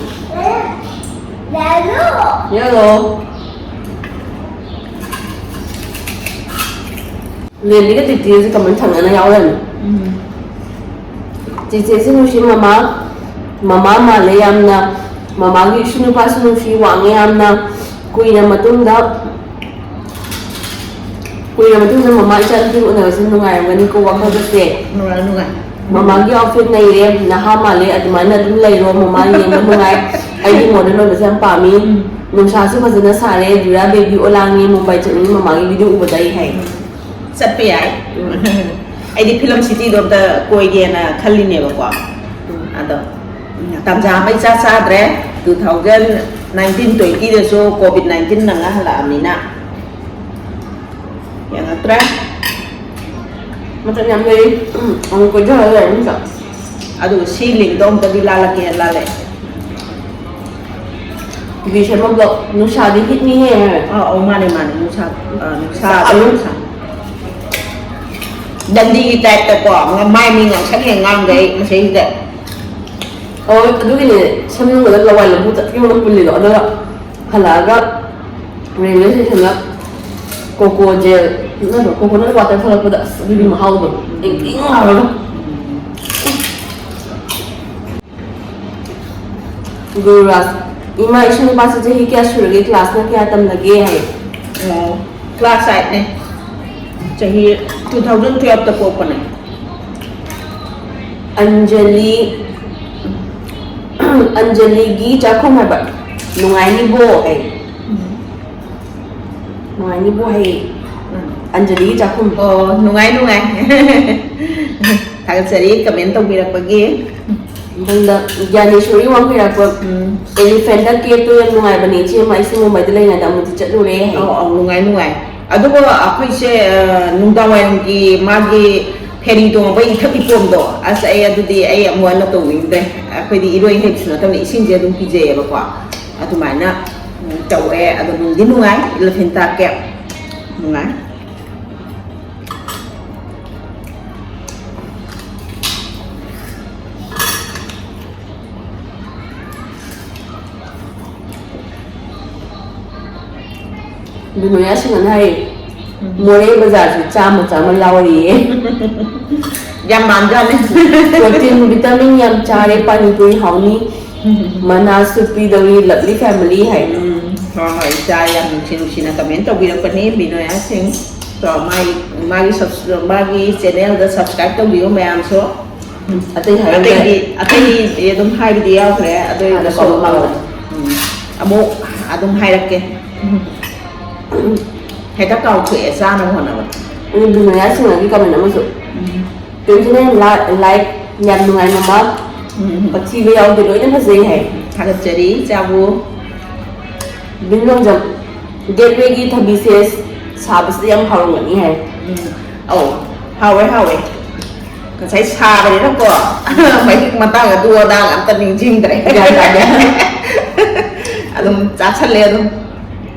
Yellow. ꯂꯦꯟꯗꯤꯒ ꯇꯤꯇꯤꯁꯦ ꯀꯃꯟ ꯊꯪꯅꯅ ꯌꯥꯎꯔꯝꯃꯤ꯫ ꯎꯝ꯫ ꯆꯤꯆꯦꯁꯨ ꯅꯨꯡꯁꯤ, ꯃꯃꯥ, ꯃꯃꯥ ꯃꯥꯜꯂꯦ ꯌꯥꯝꯅ꯫ ꯃꯃꯥꯒꯤ ꯏꯁꯨ ꯅꯨꯄꯥꯁꯨ ꯅꯨꯡꯁꯤ, ꯋꯥꯡꯉꯦ ꯌꯥꯝꯅ꯫ ꯀꯨꯏꯔ ꯃꯇꯨꯡꯗ, ꯀꯨꯏꯔ ꯃꯇꯨꯡꯗ ꯃꯃꯥ ꯏꯆꯥꯅꯨꯄꯤ ꯎꯅꯕꯁꯦ ꯅꯨꯡꯉꯥꯏꯔꯝꯒꯅꯤꯀꯣ ꯋꯥꯈꯜꯒꯁꯦ꯫ ꯅꯨꯡꯉꯥꯏ, ꯅꯨꯡꯉꯥꯏ꯫ ꯃꯃꯥꯒꯤ outfit ꯅꯩꯔꯦ, ꯅꯍꯥ ꯃꯥꯜꯂꯦ, ꯑꯗꯨꯃꯥꯏꯅ ꯑꯗꯨꯝ ꯂꯩꯔꯣ, ꯃꯃꯥ ꯌꯦꯡꯕ ꯅꯨꯡꯉꯥꯏ꯫ ꯑꯩꯗꯤ modern ꯑꯣꯏꯕꯁꯦ ꯌꯥꯝ ꯄꯥꯝꯃꯤ꯫ ꯎꯝ꯫ ꯅꯨꯡꯁꯥꯁꯨ ꯐꯖꯅ ꯁꯥꯔꯦ, ꯖꯨꯔꯥ baby ꯑꯣꯂꯥꯡꯉꯦ, ꯃꯨꯝꯕꯥꯏ ꯆꯠꯅꯤꯡꯉꯤ, ꯃꯃꯥꯒꯤ video ꯎꯕꯗ ꯑꯩ ꯍꯥꯏ꯫ ꯆꯠꯄ ꯌꯥꯏ꯫ ꯎꯝ꯫ ꯑꯩꯗꯤ film cityꯗꯣ ꯑꯝꯇ ꯀꯣꯏꯒꯦꯅ ꯈꯜꯂꯤꯅꯦꯕꯀꯣ꯫ ꯎꯝ꯫ ꯑꯗꯣ ꯇꯥꯟꯖꯥ ꯑꯃ ꯏꯆꯥ ꯆꯥꯗ꯭ꯔꯦ꯫ Two thousand nineteen twentyꯗꯁꯨ COVID nineteen ꯅꯪꯉ ꯍꯜꯂꯛꯑꯕꯅꯤꯅ ꯌꯦꯡꯉꯛꯇ꯭ꯔꯦ꯫ ꯃꯇꯝ ꯌꯥꯝ ꯂꯩ꯫ ꯎꯝ, ꯑꯃꯨꯛ ꯀꯣꯏꯊꯔ ꯂꯩꯔꯦ ꯑꯃꯨꯛꯀ꯫ ꯑꯗꯨꯒ ꯁꯤ ꯂꯤꯡꯗꯣ ꯑꯃꯨꯛꯇꯗꯤ ꯂꯥꯜꯂꯛꯀꯦ ꯂꯥꯜꯂꯛꯑꯦ꯫ ꯕꯤꯁꯦꯝꯕꯔꯗꯣ ꯅꯨꯡꯁꯥꯗꯤ ꯍꯤꯠꯅꯤꯍꯦ꯫ ꯑꯥ, ꯑꯧ, ꯃꯥꯅꯦ, ꯃꯥꯅꯦ, ꯅꯨꯡꯁꯥ, ꯑꯥ, ꯅꯨꯡꯁꯥ, ꯁꯥꯕ꯫ ꯅꯨꯡꯁꯥ꯫ ꯗꯟꯗꯤꯒꯤ typeꯇꯀꯣ, ꯃꯥꯏ ꯃꯤ ꯉꯥꯡꯁꯛ ꯍꯦꯛ ꯉꯥꯡꯈꯩ ꯃꯁꯤꯗꯩꯁꯤꯗ꯫ ꯑꯣ, ꯑꯗꯨꯒꯤꯅꯦ ꯁꯝ ꯌꯨꯡꯕꯗ ꯂꯋꯥꯏ ꯂꯕꯨꯛ ꯆꯠꯈꯤꯕ ꯄꯨꯜꯂꯤꯗꯣ, ꯑꯗꯨꯒ ꯍꯜꯂꯛꯑꯒ railway stationꯗ coco gel, ꯅꯠꯇ꯭ꯔꯣ, coconut water ꯊꯛꯂꯛꯄꯗ, ꯑꯁ, ꯑꯗꯨꯒꯤ ꯃꯍꯥꯎꯗꯣ, ꯏꯪ ꯏꯪ ꯂꯥꯎꯔꯒ꯫ ꯒꯨꯔꯨꯔꯥꯖ, ꯏꯃꯥ, ꯏꯁꯨ ꯅꯨꯄꯥꯁꯦ ꯆꯍꯤ ꯀꯌꯥ ꯁꯨꯔꯒꯦ, classꯅ ꯀꯌꯥ ꯇꯝꯂꯒꯦ ꯍꯥꯏ꯫ ꯑꯣ, class eightꯅꯦ꯫ ꯆꯍꯤ two thousand twelveꯇ ꯄꯣꯛꯄꯅꯦ꯫ ꯑꯟꯖꯂꯤ, ꯑꯟꯖꯂꯤꯒꯤ ꯆꯥꯛꯈꯨꯝ ꯍꯥꯏꯕ, ꯅꯨꯡꯉꯥꯏꯅꯤꯕꯣ ꯍꯥꯏ꯫ ꯎꯝ꯫ ꯅꯨꯡꯉꯥꯏꯅꯤꯕꯣ ꯍꯥꯏꯌꯦ꯫ ꯎꯝ꯫ ꯑꯟꯖꯂꯤꯒꯤ ꯆꯥꯛꯈꯨꯝ꯫ ꯑꯣ, ꯅꯨꯡꯉꯥꯏ, ꯅꯨꯡꯉꯥꯏ꯫ ꯊꯥꯒꯠꯆꯔꯤ comment ꯇꯧꯕꯤꯔꯛꯄꯒꯤ꯫ ꯃꯊꯪꯗ ꯒ꯭ꯌꯥꯅꯦꯁꯣꯔꯤ ꯋꯥꯡꯈꯩꯔꯥꯛꯄ, ꯎꯝ꯫ Elephantꯇ cakeꯇꯣ ꯌꯥꯝ ꯅꯨꯡꯉꯥꯏꯕꯅꯦ ꯏꯆꯦ ꯑꯃ, ꯑꯩꯁꯨ ꯃꯨꯝꯕꯥꯏꯗ ꯂꯩꯔꯤꯉꯩꯗ ꯑꯃꯨꯛꯇꯤ ꯆꯠꯂꯨꯔꯦ ꯍꯥꯏꯌꯦ꯫ ꯑꯧ, ꯑꯧ, ꯅꯨꯡꯉꯥꯏ, ꯅꯨꯡꯉꯥꯏ꯫ ꯑꯗꯨꯒ ꯑꯩꯈꯣꯏꯁꯦ, ꯑ, ꯅꯨꯡꯗꯥꯡ ꯋꯥꯏꯔꯝꯒꯤ ꯃꯥꯒꯤ ferry ꯇꯣꯡꯕ ꯏꯊꯛ ꯏꯄꯣꯝꯗꯣ, ꯑꯁ, ꯑꯩ ꯑꯗꯨꯗꯤ ꯑꯩ ꯑꯃꯨꯛ ꯍꯟꯅ ꯇꯧꯅꯤꯡꯗ꯭ꯔꯦ꯫ ꯑꯩꯈꯣꯏꯗꯤ ꯏꯔꯣꯏ ꯍꯩꯕꯁꯨ ꯅꯠꯇꯕꯅꯤ, ꯏꯁꯤꯡꯁꯦ ꯑꯗꯨꯝ ꯀꯤꯖꯩꯌꯦꯕꯀꯣ꯫ ꯑꯗꯨꯃꯥꯏꯅ, ꯎꯝ, ꯇꯧꯋꯦ꯫ ꯑꯗꯣ ꯅꯨꯡꯗꯤ ꯅꯨꯡꯉꯥꯏ, Elephanta cake ꯅꯨꯡꯉꯥꯏ꯫ ꯑꯗꯨ ꯅꯣꯌꯥ ꯁꯤꯡꯍꯟ ꯍꯥꯏꯌꯦ꯫ ꯃꯣꯔꯦ ꯕꯖꯥꯔꯁꯨ ꯆꯥꯝꯃ ꯆꯥꯝꯃ ꯂꯥꯎꯔꯤꯌꯦ꯫ ꯌꯥꯝ ꯃꯥꯟꯖꯥꯠꯅꯤ꯫ ꯄ꯭ꯔꯣꯇꯤꯟ ꯚꯤꯇꯥꯃꯤꯟ ꯌꯥꯝ ꯆꯥꯔꯦ, ꯄꯥꯅꯤꯄꯨꯔꯤ ꯍꯥꯎꯅꯤ꯫ ꯃꯅꯥꯁꯨ ꯄꯤꯗꯧꯔꯤ, ꯂꯞꯂꯤ ꯐꯦꯃꯤꯂꯤ ꯍꯥꯏ꯫ ꯎꯝ, ꯍꯣꯏ ꯍꯣꯏ, ꯏꯆꯥ ꯌꯥꯝ ꯅꯨꯡꯁꯤ ꯅꯨꯡꯁꯤꯅ ꯀꯃꯦꯟ ꯇꯧꯕꯤꯔꯛꯄꯅꯤ ꯕꯤꯅꯣꯌꯥ ꯁꯤꯡ꯫ ꯀꯣ, ꯃꯥꯒꯤ ꯃꯥꯒꯤ subs- ꯃꯥꯒꯤ ꯆꯦꯅꯦꯜꯗ ꯁꯕꯁꯀ꯭ꯔꯥꯏꯕ ꯇꯧꯕꯤꯌꯨ ꯃꯌꯥꯝꯁꯨ꯫ ꯑꯇꯩ ꯍꯥꯏꯔꯝꯗꯦ꯫ ꯑꯇꯩꯗꯤ ꯑꯇꯩꯗꯤ ꯑꯗꯨꯝ ꯍꯥꯏꯕꯗꯤ ꯌꯥꯎꯈ꯭ꯔꯦ, ꯑꯗꯨ ꯍꯥꯟꯅ ꯑꯣꯏꯔꯒꯁꯨ ꯀꯧꯕ ꯃꯥꯜꯂꯦ꯫ ꯎꯝ, ꯑꯃꯨꯛ ꯑꯗꯨꯝ ꯍꯥꯏꯔꯛꯀꯦ꯫ ꯍꯦꯛꯇ ꯀꯥꯎꯊꯣꯛꯑꯦ ꯆꯥꯅꯕ ꯍꯣꯠꯅꯕꯗ꯫ ꯎꯝ, ꯕꯤꯅꯣꯌꯥ ꯁꯤꯡꯍꯒꯤ ꯀꯃꯦꯟ ꯑꯃꯁꯨ꯫ Twenty nine like, like, ꯌꯥꯝ ꯅꯨꯡꯉꯥꯏ ꯃꯃꯥ꯫ ꯎꯝ, ꯑꯊꯤꯕ ꯌꯥꯎꯗꯦ, ꯂꯣꯏꯅ ꯐꯖꯩ ꯍꯥꯏ꯫ ꯊꯥꯒꯠꯆꯔꯤ ꯏꯆꯥꯕꯨ꯫ ꯕꯤꯟ ꯂꯣꯡꯖꯝ, ꯒꯦꯠꯋꯦꯒꯤ ꯊꯕꯤꯁꯦ ꯁꯥꯕꯁꯤꯗ ꯌꯥꯝ ꯍꯥꯎꯔꯝꯒꯅꯤ ꯍꯥꯏ꯫ ꯎꯝ, ꯑꯧ, ꯍꯥꯎꯋꯦ ꯍꯥꯎꯋꯦ꯫ ꯉꯁꯥꯏ ꯁꯥꯕꯅꯤꯅꯀꯣ, ꯃꯍꯤꯛ ꯃꯇꯥꯡ ꯑꯗꯨ ꯑꯗꯥ ꯑꯝꯇ ꯅꯤꯡꯁꯤꯡꯗ꯭ꯔꯦ꯫ ꯒ꯭ꯌꯥꯟ ꯇꯥꯗꯦ꯫ ꯑꯗꯨꯝ ꯆꯥꯁꯜꯂꯦ ꯑꯗꯨꯝ꯫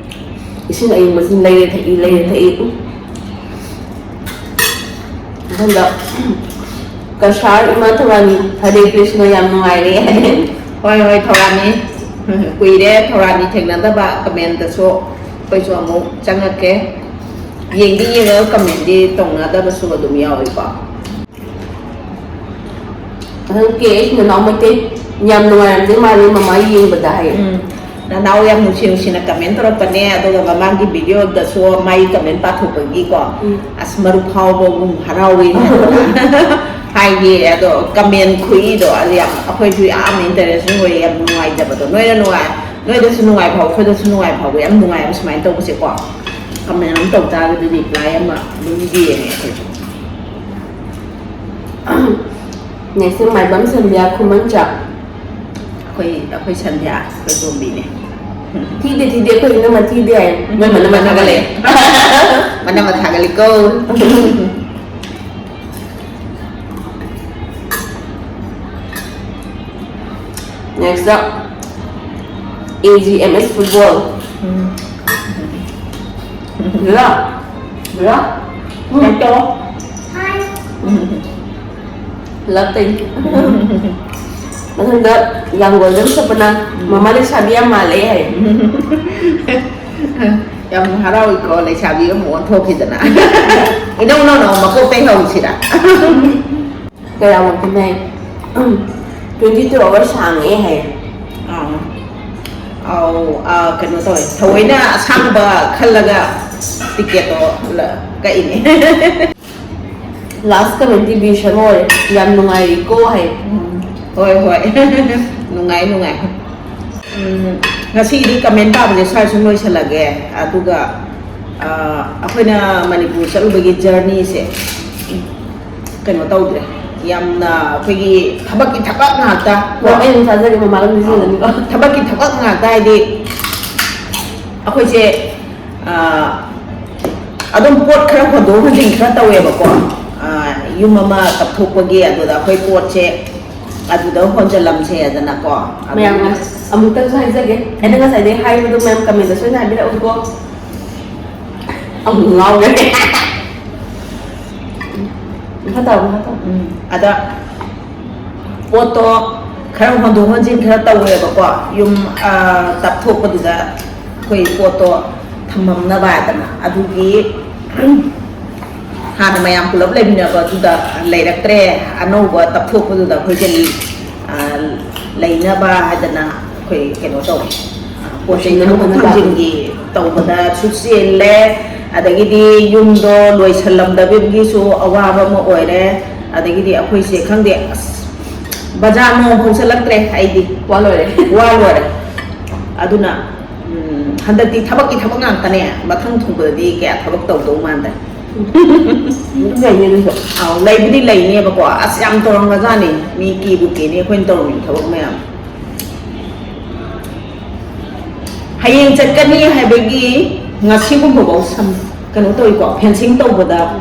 ꯏꯁꯤꯡ ꯑꯏꯪꯕꯁꯤꯅ ꯂꯩꯔꯦ ꯊꯛꯏ, ꯂꯩꯔꯦ ꯊꯛꯏ꯫ ꯎꯝ꯫ ꯃꯊꯪꯗ ꯀꯁꯥꯔ ꯏꯃꯥ ꯊꯧꯔꯥꯅꯤ, ꯍꯔꯦ ꯀ꯭ꯔꯤꯁꯅ, ꯌꯥꯝ ꯅꯨꯡꯉꯥꯏꯔꯦ꯫ ꯍꯣꯏ ꯍꯣꯏ, ꯊꯧꯔꯥꯅꯤ꯫ ꯀꯨꯏꯔꯦ ꯊꯧꯔꯥꯅꯤ ꯊꯦꯡꯅꯗꯕ, ꯀꯃꯦꯟꯇꯁꯨ ꯑꯩꯈꯣꯏꯁꯨ ꯑꯃꯨꯛ ꯆꯪꯉꯛꯀꯦ꯫ ꯌꯦꯡꯗꯤ ꯌꯦꯡꯉꯒ ꯀꯃꯦꯟꯗꯤ ꯇꯧꯅꯗꯕꯁꯨ ꯑꯗꯨꯝ ꯌꯥꯎꯏꯀꯣ꯫ ꯑꯗꯨ ꯀꯦ ꯑꯩꯁ ꯅꯅꯥꯎ ꯃꯩꯇꯩ ꯌꯥꯝ ꯅꯨꯡꯉꯥꯏꯔꯝꯗꯣꯏ ꯃꯥꯜꯂꯦ ꯃꯃꯥ ꯌꯦꯡꯕꯗ ꯍꯥꯏꯌꯦ꯫ ꯎꯝ, ꯅꯅꯥꯎ ꯌꯥꯝ ꯅꯨꯡꯁꯤ ꯅꯨꯡꯁꯤꯅ ꯀꯃꯦꯟ ꯇꯧꯔꯛꯄꯅꯦ, ꯑꯗꯨꯒ ꯃꯃꯥꯡꯒꯤ ꯚꯤꯗꯤꯑꯣꯗꯁꯨ ꯃꯥꯒꯤ ꯀꯃꯦꯟ ꯄꯥꯊꯣꯛꯄꯒꯤꯀꯣ꯫ ꯎꯝ꯫ ꯑꯁ, ꯃꯔꯨꯞ ꯐꯥꯎꯕꯒꯨꯝ ꯍꯔꯥꯎꯋꯤ ꯍꯥꯏꯌꯦ꯫ ꯑꯗꯣ ꯀꯃꯦꯟ ꯈꯨꯏꯗꯣ ꯑꯗꯨ ꯌꯥꯝ, ꯑꯩꯈꯣꯏꯁꯨ ꯌꯥꯝꯅ ꯏꯟꯇꯔꯦꯁꯇꯤꯡ ꯑꯣꯏꯌꯦ, ꯌꯥꯝ ꯅꯨꯡꯉꯥꯏꯖꯕꯗꯣ꯫ ꯅꯣꯏꯅ ꯅꯨꯡꯉꯥꯏ, ꯅꯣꯏꯗꯁꯨ ꯅꯨꯡꯉꯥꯏ ꯐꯥꯎꯕ, ꯑꯩꯈꯣꯏꯗꯁꯨ ꯅꯨꯡꯉꯥꯏ ꯐꯥꯎꯕ, ꯌꯥꯝ ꯅꯨꯡꯉꯥꯏꯕ ꯁꯨꯃꯥꯏꯅ ꯇꯧꯕꯁꯦꯀꯣ꯫ ꯀꯃꯦꯟ ꯑꯃ ꯇꯧ ꯇꯥꯔꯒꯗꯤ ꯔꯤꯄ꯭ꯂꯥꯏ ꯑꯃ ꯑꯗꯨꯝ ꯌꯦꯡꯉꯦ ꯑꯩꯈꯣꯏꯁꯨ꯫ Next ꯃꯥꯏꯕꯝ ꯁꯟꯙ꯭ꯌꯥ ꯈꯨꯃꯟꯆꯥꯛ꯫ ꯑꯩꯈꯣꯏ ꯑꯩꯈꯣꯏ ꯁꯟꯙ꯭ꯌꯥ, ꯑꯩꯈꯣꯏ ꯇꯣꯝꯕꯤꯅꯦ꯫ ꯊꯤꯗꯦ ꯊꯤꯗꯦ, ꯑꯩꯈꯣꯏ ꯏꯅꯝꯃ ꯊꯤꯗꯦ ꯍꯥꯏ꯫ ꯃꯣꯏ ꯃꯅꯝꯃ ꯊꯥꯒꯠꯂꯦ꯫ ꯃꯅꯝꯃ ꯊꯥꯒꯠꯂꯤꯀꯣ꯫ Next up, A G M S football. ꯂꯥ? ꯂꯥ? ꯎꯝ꯫ ꯂꯞ ꯇꯩ꯫ ꯃꯊꯪꯗ ꯌꯥꯡꯒꯣꯜꯗ ꯁꯛꯄꯅ ꯃꯃꯥ ꯂꯩꯁꯥꯕꯤ ꯌꯥꯝ ꯃꯥꯜꯂꯦ ꯍꯥꯏ꯫ ꯌꯥꯝ ꯍꯔꯥꯎꯏꯀꯣ, ꯂꯩꯁꯥꯕꯤ ꯑꯃ ꯑꯣꯟꯊꯣꯛꯈꯤꯗꯅ꯫ ꯏꯅꯧ ꯅꯧꯅ ꯃꯀꯣꯛꯇꯩ ꯍꯧꯁꯤꯔꯥ? ꯀꯌꯥꯃꯨꯛꯇꯤ ꯅꯥꯏ? Twenty two hours ꯁꯥꯡꯉꯦ ꯍꯥꯏ꯫ ꯑꯥ꯫ ꯑꯧ, ꯑꯥ, ꯀꯩꯅꯣ ꯇꯧꯋꯦ, ꯊꯑꯣꯏꯅ ꯑꯁꯥꯡꯕ ꯈꯜꯂꯒ ꯇꯤꯀꯦꯠꯇꯣ ꯂ-, ꯀꯛꯏꯅꯦ꯫ Last commentꯇꯤ ꯕꯤꯁ ꯑꯃ ꯑꯣꯏꯔꯦ꯫ "ꯌꯥꯝ ꯅꯨꯡꯉꯥꯏꯔꯤꯀꯣ" ꯍꯥꯏ꯫ ꯎꯝ, ꯍꯣꯏ, ꯍꯣꯏ꯫ ꯅꯨꯡꯉꯥꯏ, ꯅꯨꯡꯉꯥꯏ꯫ ꯎꯝ, ꯉꯁꯤꯒꯤꯗꯤ comment ꯄꯥꯕꯁꯦ ꯁ꯭ꯋꯥꯏ ꯁꯨꯝ ꯂꯣꯏꯁꯤꯜꯂꯒꯦ꯫ ꯑꯗꯨꯒ, ꯑ, ꯑꯩꯈꯣꯏꯅ ꯃꯅꯤꯄꯨꯔ ꯆꯠꯂꯨꯕꯒꯤ journeyꯁꯦ ꯀꯩꯅꯣ ꯇꯧꯗ꯭ꯔꯦ꯫ ꯌꯥꯝꯅ ꯑꯩꯈꯣꯏꯒꯤ ꯊꯕꯛꯀꯤ ꯊꯕꯛ ꯉꯥꯛꯇ꯫ ꯍꯣꯏ, ꯑꯩ ꯑꯗꯨꯝ ꯊꯥꯖꯒꯦ, ꯃꯃꯥ ꯑꯗꯨꯝ ꯅꯤꯡꯁꯤꯡꯖꯅꯤꯀꯣ꯫ ꯊꯕꯛꯀꯤ ꯊꯕꯛ ꯉꯥꯛꯇ ꯍꯥꯏꯗꯤ ꯑꯩꯈꯣꯏꯁꯦ, ꯑ, ꯑꯗꯨꯝ ꯄꯣꯠ ꯈꯔ ꯍꯣꯟꯗꯣꯛ ꯍꯣꯟꯖꯤꯟ ꯈꯔ ꯇꯧꯋꯦꯕꯀꯣ꯫ ꯑ, ꯌꯨꯝ ꯑꯃ ꯇꯞꯊꯣꯛꯄꯒꯤ ꯑꯗꯨꯗ ꯑꯩꯈꯣꯏ ꯄꯣꯠꯁꯦ ꯑꯗꯨꯗ ꯍꯣꯟꯖꯜꯂꯝꯁꯦꯗꯅꯀꯣ꯫ ꯑꯗꯨ ꯃꯌꯥꯝ, ꯑꯃꯨꯛꯇꯪꯁꯨ ꯍꯥꯏꯖꯒꯦ, ꯑꯩꯅ ꯉꯁꯥꯏꯗꯩ ꯍꯥꯏꯕꯗꯣ ꯃꯌꯥꯝ commentꯇ ꯁꯣꯏꯅ ꯍꯥꯏꯕꯤꯔꯛꯎꯀꯣ꯫ ꯑꯃꯨꯛ ꯉꯥꯎꯔꯦ꯫ ꯃꯈꯥ ꯇꯥꯔꯣ, ꯃꯈꯥ ꯇꯥꯔꯣ꯫ ꯎꯝ, ꯑꯗ ꯄꯣꯠꯇꯣ ꯈꯔ ꯍꯣꯟꯗꯣꯛ ꯍꯣꯟꯖꯤꯟ ꯈꯔ ꯇꯧꯋꯦꯕꯀꯣ, ꯌꯨꯝ, ꯑ, ꯇꯞꯊꯣꯛꯄꯗꯨꯗ ꯑꯩꯈꯣꯏ ꯄꯣꯠꯇꯣ ꯊꯝꯃꯝꯅꯕ ꯍꯥꯏꯗꯅ꯫ ꯑꯗꯨꯒꯤ ꯍꯥꯟꯅ ꯃꯌꯥꯝ ꯄꯨꯂꯞ ꯂꯩꯃꯤꯟꯅꯕꯗꯨꯗ ꯂꯩꯔꯛꯇ꯭ꯔꯦ, ꯑꯅꯧꯕ ꯇꯞꯊꯣꯛꯄꯗꯨꯗ ꯑꯩꯈꯣꯏꯁꯦ, ꯑ, ꯂꯩꯅꯕ ꯍꯥꯏꯗꯅ ꯑꯩꯈꯣꯏ ꯀꯩꯅꯣ ꯇꯧꯋꯦ, ꯄꯣꯠ ꯆꯩ ꯊꯝꯗꯣꯛ ꯊꯝꯖꯤꯟꯒꯤ ꯇꯧꯕꯗꯁꯨ ꯆꯤꯜꯂꯦ, ꯑꯗꯒꯤꯗꯤ ꯌꯨꯝꯗꯣ ꯂꯣꯏꯁꯜꯂꯝꯗꯕꯒꯤꯁꯨ ꯑꯋꯥꯕ ꯑꯃ ꯑꯣꯏꯔꯦ, ꯑꯗꯒꯤꯗꯤ ꯑꯩꯈꯣꯏꯁꯦ ꯈꯪꯗꯦ, ꯑꯁ, ꯕꯖꯥꯔ ꯅꯣꯡ ꯐꯥꯎ ꯆꯠꯂꯛꯇ꯭ꯔꯦ ꯑꯩꯗꯤ꯫ ꯋꯥ ꯂꯣꯏꯔꯦ꯫ ꯋꯥ ꯂꯣꯏꯔꯦ꯫ ꯑꯗꯨꯅ, ꯎꯝ, ꯍꯟꯗꯛꯇꯤ ꯊꯕꯛꯀꯤ ꯊꯕꯛ ꯉꯥꯛꯇꯅꯦ, ꯃꯊꯪ ꯊꯨꯡꯕꯗꯗꯤ ꯀꯌꯥ ꯊꯕꯛ ꯇꯧꯗꯧ ꯃꯥꯟꯗꯦ꯫ ꯑꯗꯨꯝ ꯂꯩꯅꯤ ꯑꯗꯨꯁꯨ꯫ ꯑꯥꯎ, ꯂꯩꯕꯨꯗꯤ ꯂꯩꯅꯦꯕꯀꯣ꯫ ꯑꯁ, ꯌꯥꯝ ꯇꯧꯔꯝꯒ꯭ꯔꯖꯥꯠꯅꯤ꯫ ꯃꯤ ꯀꯤꯕꯨ ꯀꯤꯅꯤ ꯑꯩꯈꯣꯏꯅ ꯇꯧꯔꯝꯃꯤꯕ ꯊꯕꯛ ꯃꯌꯥꯝ꯫ ꯍꯌꯦꯡ ꯆꯠꯀꯅꯤ ꯍꯥꯏꯕꯒꯤ ꯉꯁꯤꯒꯨꯝꯕꯐꯥꯎ ꯁꯝ-, ꯀꯩꯅꯣ ꯇꯧꯏꯀꯣ, fencing ꯇꯧꯕꯗ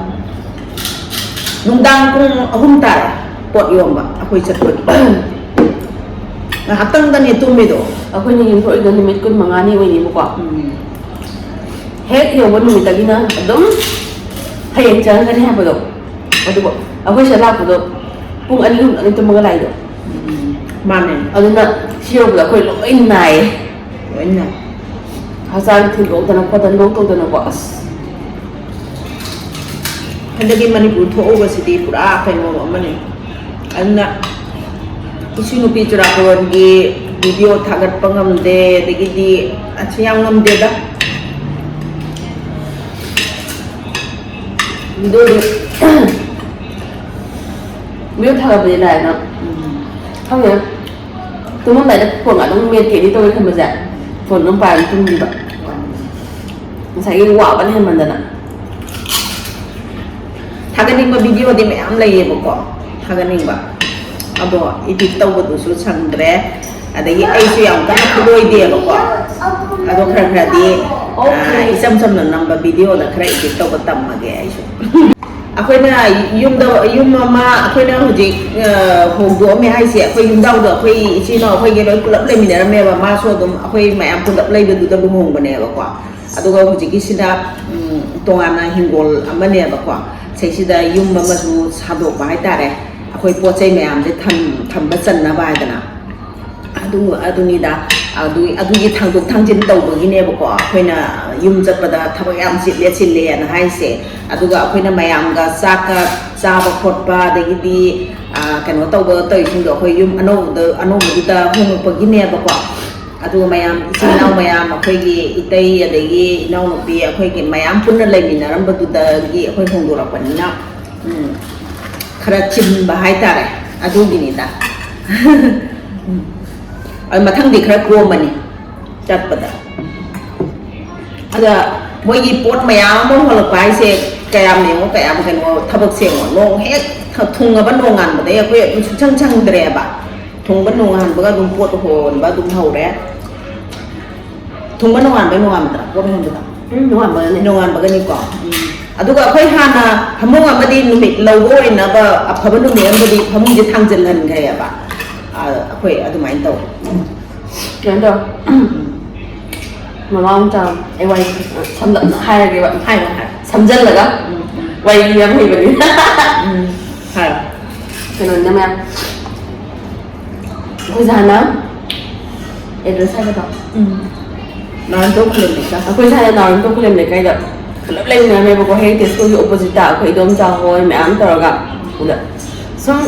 ꯅꯨꯡꯗꯥꯡ ꯄꯨꯡ ꯑꯍꯨꯝ ꯇꯥꯔꯦ ꯄꯣꯠ ꯌꯣꯟꯕ ꯑꯩꯈꯣꯏ ꯆꯠꯄꯒꯤ꯫ ꯉꯥꯏꯍꯥꯛꯇꯪꯗꯅꯦ ꯇꯨꯝꯃꯤꯗꯣ꯫ ꯑꯩꯈꯣꯏꯅ ꯌꯨꯝꯊꯣꯛꯏꯗꯣ ꯅꯨꯃꯤꯠ ꯀꯨꯟ ꯃꯉꯥꯅꯤ ꯑꯣꯏꯅꯤꯕꯀꯣ꯫ ꯎꯝ꯫ ꯍꯦꯛ ꯌꯧꯕ ꯅꯨꯃꯤꯠꯇꯒꯤꯅ ꯑꯗꯨꯝ ꯍꯌꯦꯡ ꯆꯪꯒꯅꯤ ꯍꯥꯏꯕꯗꯣ, ꯑꯗꯨꯕꯨ ꯑꯩꯈꯣꯏ ꯁꯤꯗ ꯂꯥꯛꯄꯗꯣ ꯄꯨꯡ ꯑꯅꯤ ꯑꯍꯨꯝꯗꯪꯅꯤ ꯇꯨꯝꯃꯒ ꯂꯥꯛꯏꯗꯣ꯫ ꯎꯝ, ꯃꯥꯅꯦ꯫ ꯑꯗꯨꯅ ꯁꯤ ꯌꯧꯕꯗ ꯑꯩꯈꯣꯏ ꯂꯣꯏ ꯅꯥꯏꯌꯦ꯫ ꯂꯣꯏ ꯅꯥꯏ꯫ ꯍꯛꯆꯥꯡ ꯊꯤꯟꯗꯣꯛꯇꯅ ꯈꯣꯠꯇꯅ ꯂꯣꯛ ꯇꯧꯗꯅꯀꯣ, ꯑꯁ꯫ ꯍꯟꯗꯛꯀꯤ ꯃꯅꯤꯄꯨꯔ ꯊꯣꯛꯎꯕꯁꯤꯗꯤ ꯄꯨꯔꯥ ꯀꯩꯅꯣ ꯑꯃꯅꯤ꯫ ꯑꯗꯨꯅ ꯏꯁꯨ ꯅꯨꯄꯤ ꯆꯨꯔꯥꯀꯣꯔꯣꯟꯒꯤ ꯚꯤꯗꯤꯑꯣ ꯊꯥꯒꯠꯄ ꯉꯝꯗꯦ, ꯑꯗꯒꯤꯗꯤ ꯑꯁꯤ ꯌꯥꯝ ꯉꯝꯗꯦꯗ꯫ ꯚꯤꯗꯤꯑꯣꯗꯤ ꯚꯤꯗꯤꯑꯣ ꯊꯥꯒꯠꯄꯗꯤ ꯂꯥꯏꯅ ꯈꯪꯉꯦ꯫ ꯇꯨꯝꯃꯝꯗꯥꯏꯗ ꯐꯣꯟ ꯑꯗꯨꯝ ꯃꯦꯠꯀꯦꯗꯤ ꯇꯧꯋꯦ ꯈꯟꯕꯁꯦ, ꯐꯣꯟ ꯑꯗꯨꯝ ꯄꯥꯏꯔꯒ ꯇꯨꯝꯈꯤꯕ꯫ ꯉꯁꯥꯏꯒꯤ ꯋꯥꯕꯅ ꯍꯦꯟꯃꯟꯗꯅ꯫ ꯊꯥꯒꯠꯅꯤꯡꯕ ꯚꯤꯗꯤꯑꯣꯗꯤ ꯃꯌꯥꯝ ꯂꯩꯌꯦꯕꯀꯣ, ꯊꯥꯒꯠꯅꯤꯡꯕ꯫ ꯑꯗꯣ ꯏꯗꯤꯠ ꯇꯧꯕꯗꯨꯁꯨ ꯁꯪꯗ꯭ꯔꯦ, ꯑꯗꯒꯤ ꯑꯩꯁꯨ ꯌꯥꯝ ꯀꯟꯅ ꯈꯨꯂꯣꯏꯗꯦꯕꯀꯣ꯫ ꯑꯗꯣ ꯈꯔ ꯈꯔꯗꯤ, ꯑꯥ, ꯏꯆꯝ ꯆꯝꯅ ꯅꯝꯕ ꯚꯤꯗꯤꯑꯣꯗ ꯈꯔ ꯏꯗꯤꯠ ꯇꯧꯕ ꯇꯝꯃꯒꯦ ꯑꯩꯁꯨ꯫ ꯑꯩꯈꯣꯏꯅ ꯌꯨꯝꯗ, ꯌꯨꯝ ꯑꯃ ꯑꯩꯈꯣꯏꯅ ꯍꯧꯖꯤꯛ, ꯑ, ꯍꯣꯡꯗꯣꯛꯑꯝꯃꯦ ꯍꯥꯏꯁꯦ, ꯑꯩꯈꯣꯏ ꯌꯨꯝꯖꯥꯎꯗꯣ ꯑꯩꯈꯣꯏ ꯏꯆꯤꯟ ꯏꯅꯥꯎ ꯑꯩꯈꯣꯏꯒꯤ ꯂꯣꯏ ꯄꯨꯂꯞ ꯂꯩꯃꯤꯟꯅꯔꯝꯃꯦꯕ꯫ ꯃꯥꯁꯨ ꯑꯗꯨꯝ ꯑꯩꯈꯣꯏ ꯃꯌꯥꯝ ꯄꯨꯂꯞ ꯂꯩꯕꯗꯨꯗ ꯂꯨꯍꯣꯡꯕꯅꯦꯕꯀꯣ꯫ ꯑꯗꯨꯒ ꯍꯧꯖꯤꯛꯀꯤꯁꯤꯅ, ꯎꯝ, ꯇꯣꯉꯥꯟꯅ ꯍꯤꯡꯒꯣꯜ ꯑꯃꯅꯦꯕꯀꯣ꯫ ꯁꯤꯁꯤꯗ ꯌꯨꯝ ꯑꯃꯁꯨ ꯁꯥꯗꯣꯛꯄ ꯍꯥꯏꯇꯥꯔꯦ, ꯑꯩꯈꯣꯏ ꯄꯣꯠ ꯆꯩ ꯃꯌꯥꯝꯁꯦ ꯊꯝ-, ꯊꯝꯕ ꯆꯟꯅꯕ ꯍꯥꯏꯗꯅ꯫ ꯑꯗꯨ, ꯑꯗꯨꯅꯤꯗ, ꯑꯗꯨ, ꯑꯗꯨꯒꯤ ꯊꯥꯡꯗꯣꯛ ꯊꯥꯡꯖꯤꯟ ꯇꯧꯕꯒꯤꯅꯦꯕꯀꯣ ꯑꯩꯈꯣꯏꯅ ꯌꯨꯝ ꯆꯠꯄꯗ ꯊꯕꯛ ꯌꯥꯝ ꯆꯤꯜꯂꯦ, ꯆꯤꯜꯂꯦꯅ ꯍꯥꯏꯁꯦ꯫ ꯑꯗꯨꯒ ꯑꯩꯈꯣꯏꯅ ꯃꯌꯥꯝꯒ ꯆꯥꯛꯀ ꯆꯥꯕ ꯈꯣꯠꯄ, ꯑꯗꯒꯤꯗꯤ, ꯑ, ꯀꯩꯅꯣ ꯇꯧꯕ ꯇꯧꯔꯤꯁꯤꯡꯗꯣ ꯑꯩꯈꯣꯏ ꯌꯨꯝ ꯑꯅꯧꯕꯗ, ꯑꯅꯧꯕꯗꯨꯗ ꯍꯣꯡꯉꯛꯄꯒꯤꯅꯦꯕꯀꯣ꯫ ꯑꯗꯨꯒ ꯃꯌꯥꯝ, ꯏꯆꯤꯜ ꯏꯅꯥꯎ ꯃꯌꯥꯝ, ꯑꯩꯈꯣꯏꯒꯤ ꯏꯇꯩ, ꯑꯗꯒꯤ ꯏꯅꯥꯎꯅꯨꯄꯤ, ꯑꯩꯈꯣꯏꯒꯤ ꯃꯌꯥꯝ ꯄꯨꯟꯅ ꯂꯩꯃꯤꯟꯅꯔꯝꯕꯗꯨꯗꯒꯤ ꯑꯩꯈꯣꯏ ꯍꯣꯡꯗꯣꯔꯛꯄꯅꯤꯅ, ꯎꯝ, ꯈꯔ ꯆꯤꯟꯕ ꯍꯥꯏꯇꯥꯔꯦ, ꯑꯗꯨꯒꯤꯅꯤꯗ꯫ ꯎꯝ꯫ ꯑꯗꯨ ꯃꯊꯪꯗꯤ ꯈꯔ ꯀꯣꯝꯃꯅꯤ ꯆꯠꯄꯗ꯫ ꯑꯗ ꯃꯣꯏꯒꯤ ꯄꯣꯠ ꯃꯌꯥꯝ ꯑꯃ ꯍꯣꯜꯂꯛꯄ ꯍꯥꯏꯁꯦ, ꯀꯌꯥꯝ ꯌꯦꯡꯉꯣ, ꯀꯌꯥꯝ ꯀꯩꯅꯣ, ꯊꯕꯛꯁꯦ ꯌꯦꯡꯉꯣ, ꯅꯣꯡ ꯍꯦꯛ ꯊ-, ꯊꯨꯡꯉꯕ ꯅꯣꯡꯉꯥꯟꯕꯗꯒꯤ ꯑꯩꯈꯣꯏ ꯑꯗꯨꯝ ꯁꯨꯡꯁꯪ ꯁꯪꯗ꯭ꯔꯦꯕ꯫ ꯊꯨꯡꯕ ꯅꯣꯡꯉꯥꯟꯕꯒ ꯑꯗꯨꯝ ꯄꯣꯠ ꯍꯣꯟꯕ ꯑꯗꯨꯝ ꯍꯧꯔꯦ꯫ ꯊꯨꯡꯕ ꯅꯣꯡꯉꯥꯟꯕꯩ ꯅꯣꯡꯉꯥꯟꯕꯗ ꯄꯣꯠ ꯍꯣꯟꯕꯗ꯫ ꯎꯝ, ꯅꯣꯡꯉꯥꯟꯕꯗꯅꯦ꯫ ꯅꯣꯡꯉꯥꯟꯕꯒꯅꯤꯀꯣ꯫ ꯎꯝ꯫ ꯑꯗꯨꯒ ꯑꯩꯈꯣꯏ ꯍꯥꯟꯅ ꯐꯃꯨꯡ ꯑꯃꯗꯤ ꯅꯨꯃꯤꯠ ꯂꯧꯕ ꯑꯣꯏꯅꯕ ꯑꯐꯕ ꯅꯨꯃꯤꯠ ꯑꯃꯗꯤ ꯐꯃꯨꯡꯁꯦ ꯊꯥꯡꯖꯤꯜꯍꯟꯈ꯭ꯔꯦꯕ꯫ ꯑ, ꯑꯩꯈꯣꯏ ꯑꯗꯨꯃꯥꯏꯅ ꯇꯧꯋꯦ꯫ ꯀꯩꯅꯣ ꯇꯧ꯫ ꯃꯃꯥ ꯑꯃꯨꯛ ꯆꯥꯎ꯫ ꯑꯩ ꯋꯥꯔꯤ ꯁꯝꯂꯞꯅ ꯍꯥꯏꯔꯒꯦꯕ꯫ ꯍꯥꯏꯔꯣ, ꯍꯥꯏꯔꯣ꯫ ꯁꯝꯖꯜꯂꯒ꯫ ꯎꯝ, ꯎꯝ꯫ ꯋꯥꯔꯤ ꯌꯥꯝ ꯍꯩꯕꯅꯤ꯫ ꯎꯝ, ꯍꯥꯏꯔꯣ꯫ ꯀꯩꯅꯣꯅꯤꯅ ꯃꯌꯥꯝ꯫ ꯑꯩꯈꯣꯏꯁꯦ ꯍꯥꯟꯅ address ꯍꯥꯏꯒꯗ꯭ꯔꯣ? ꯎꯝ꯫ ꯅꯥꯔꯟꯇꯣ ꯈꯨꯂꯦꯝ ꯂꯩꯀꯥꯏ꯫ ꯑꯩꯈꯣꯏ ꯊꯥꯏꯅ ꯅꯥꯔꯟꯇꯣ ꯈꯨꯂꯦꯝ ꯂꯩꯀꯥꯏꯗ ꯄꯨꯂꯞ ꯂꯩꯃꯤꯟꯅꯔꯝꯃꯦꯕꯀꯣ, ꯍꯦꯔꯤꯇꯦꯖ ꯁ꯭ꯀꯨꯜꯒꯤ ꯑꯣꯄꯣꯖꯤꯠꯇ ꯑꯩꯈꯣꯏ ꯏꯗꯣꯝꯆꯥ ꯍꯣꯏ ꯃꯌꯥꯝ ꯇꯧꯔꯒ꯫ ꯑꯗ ꯁꯨꯝ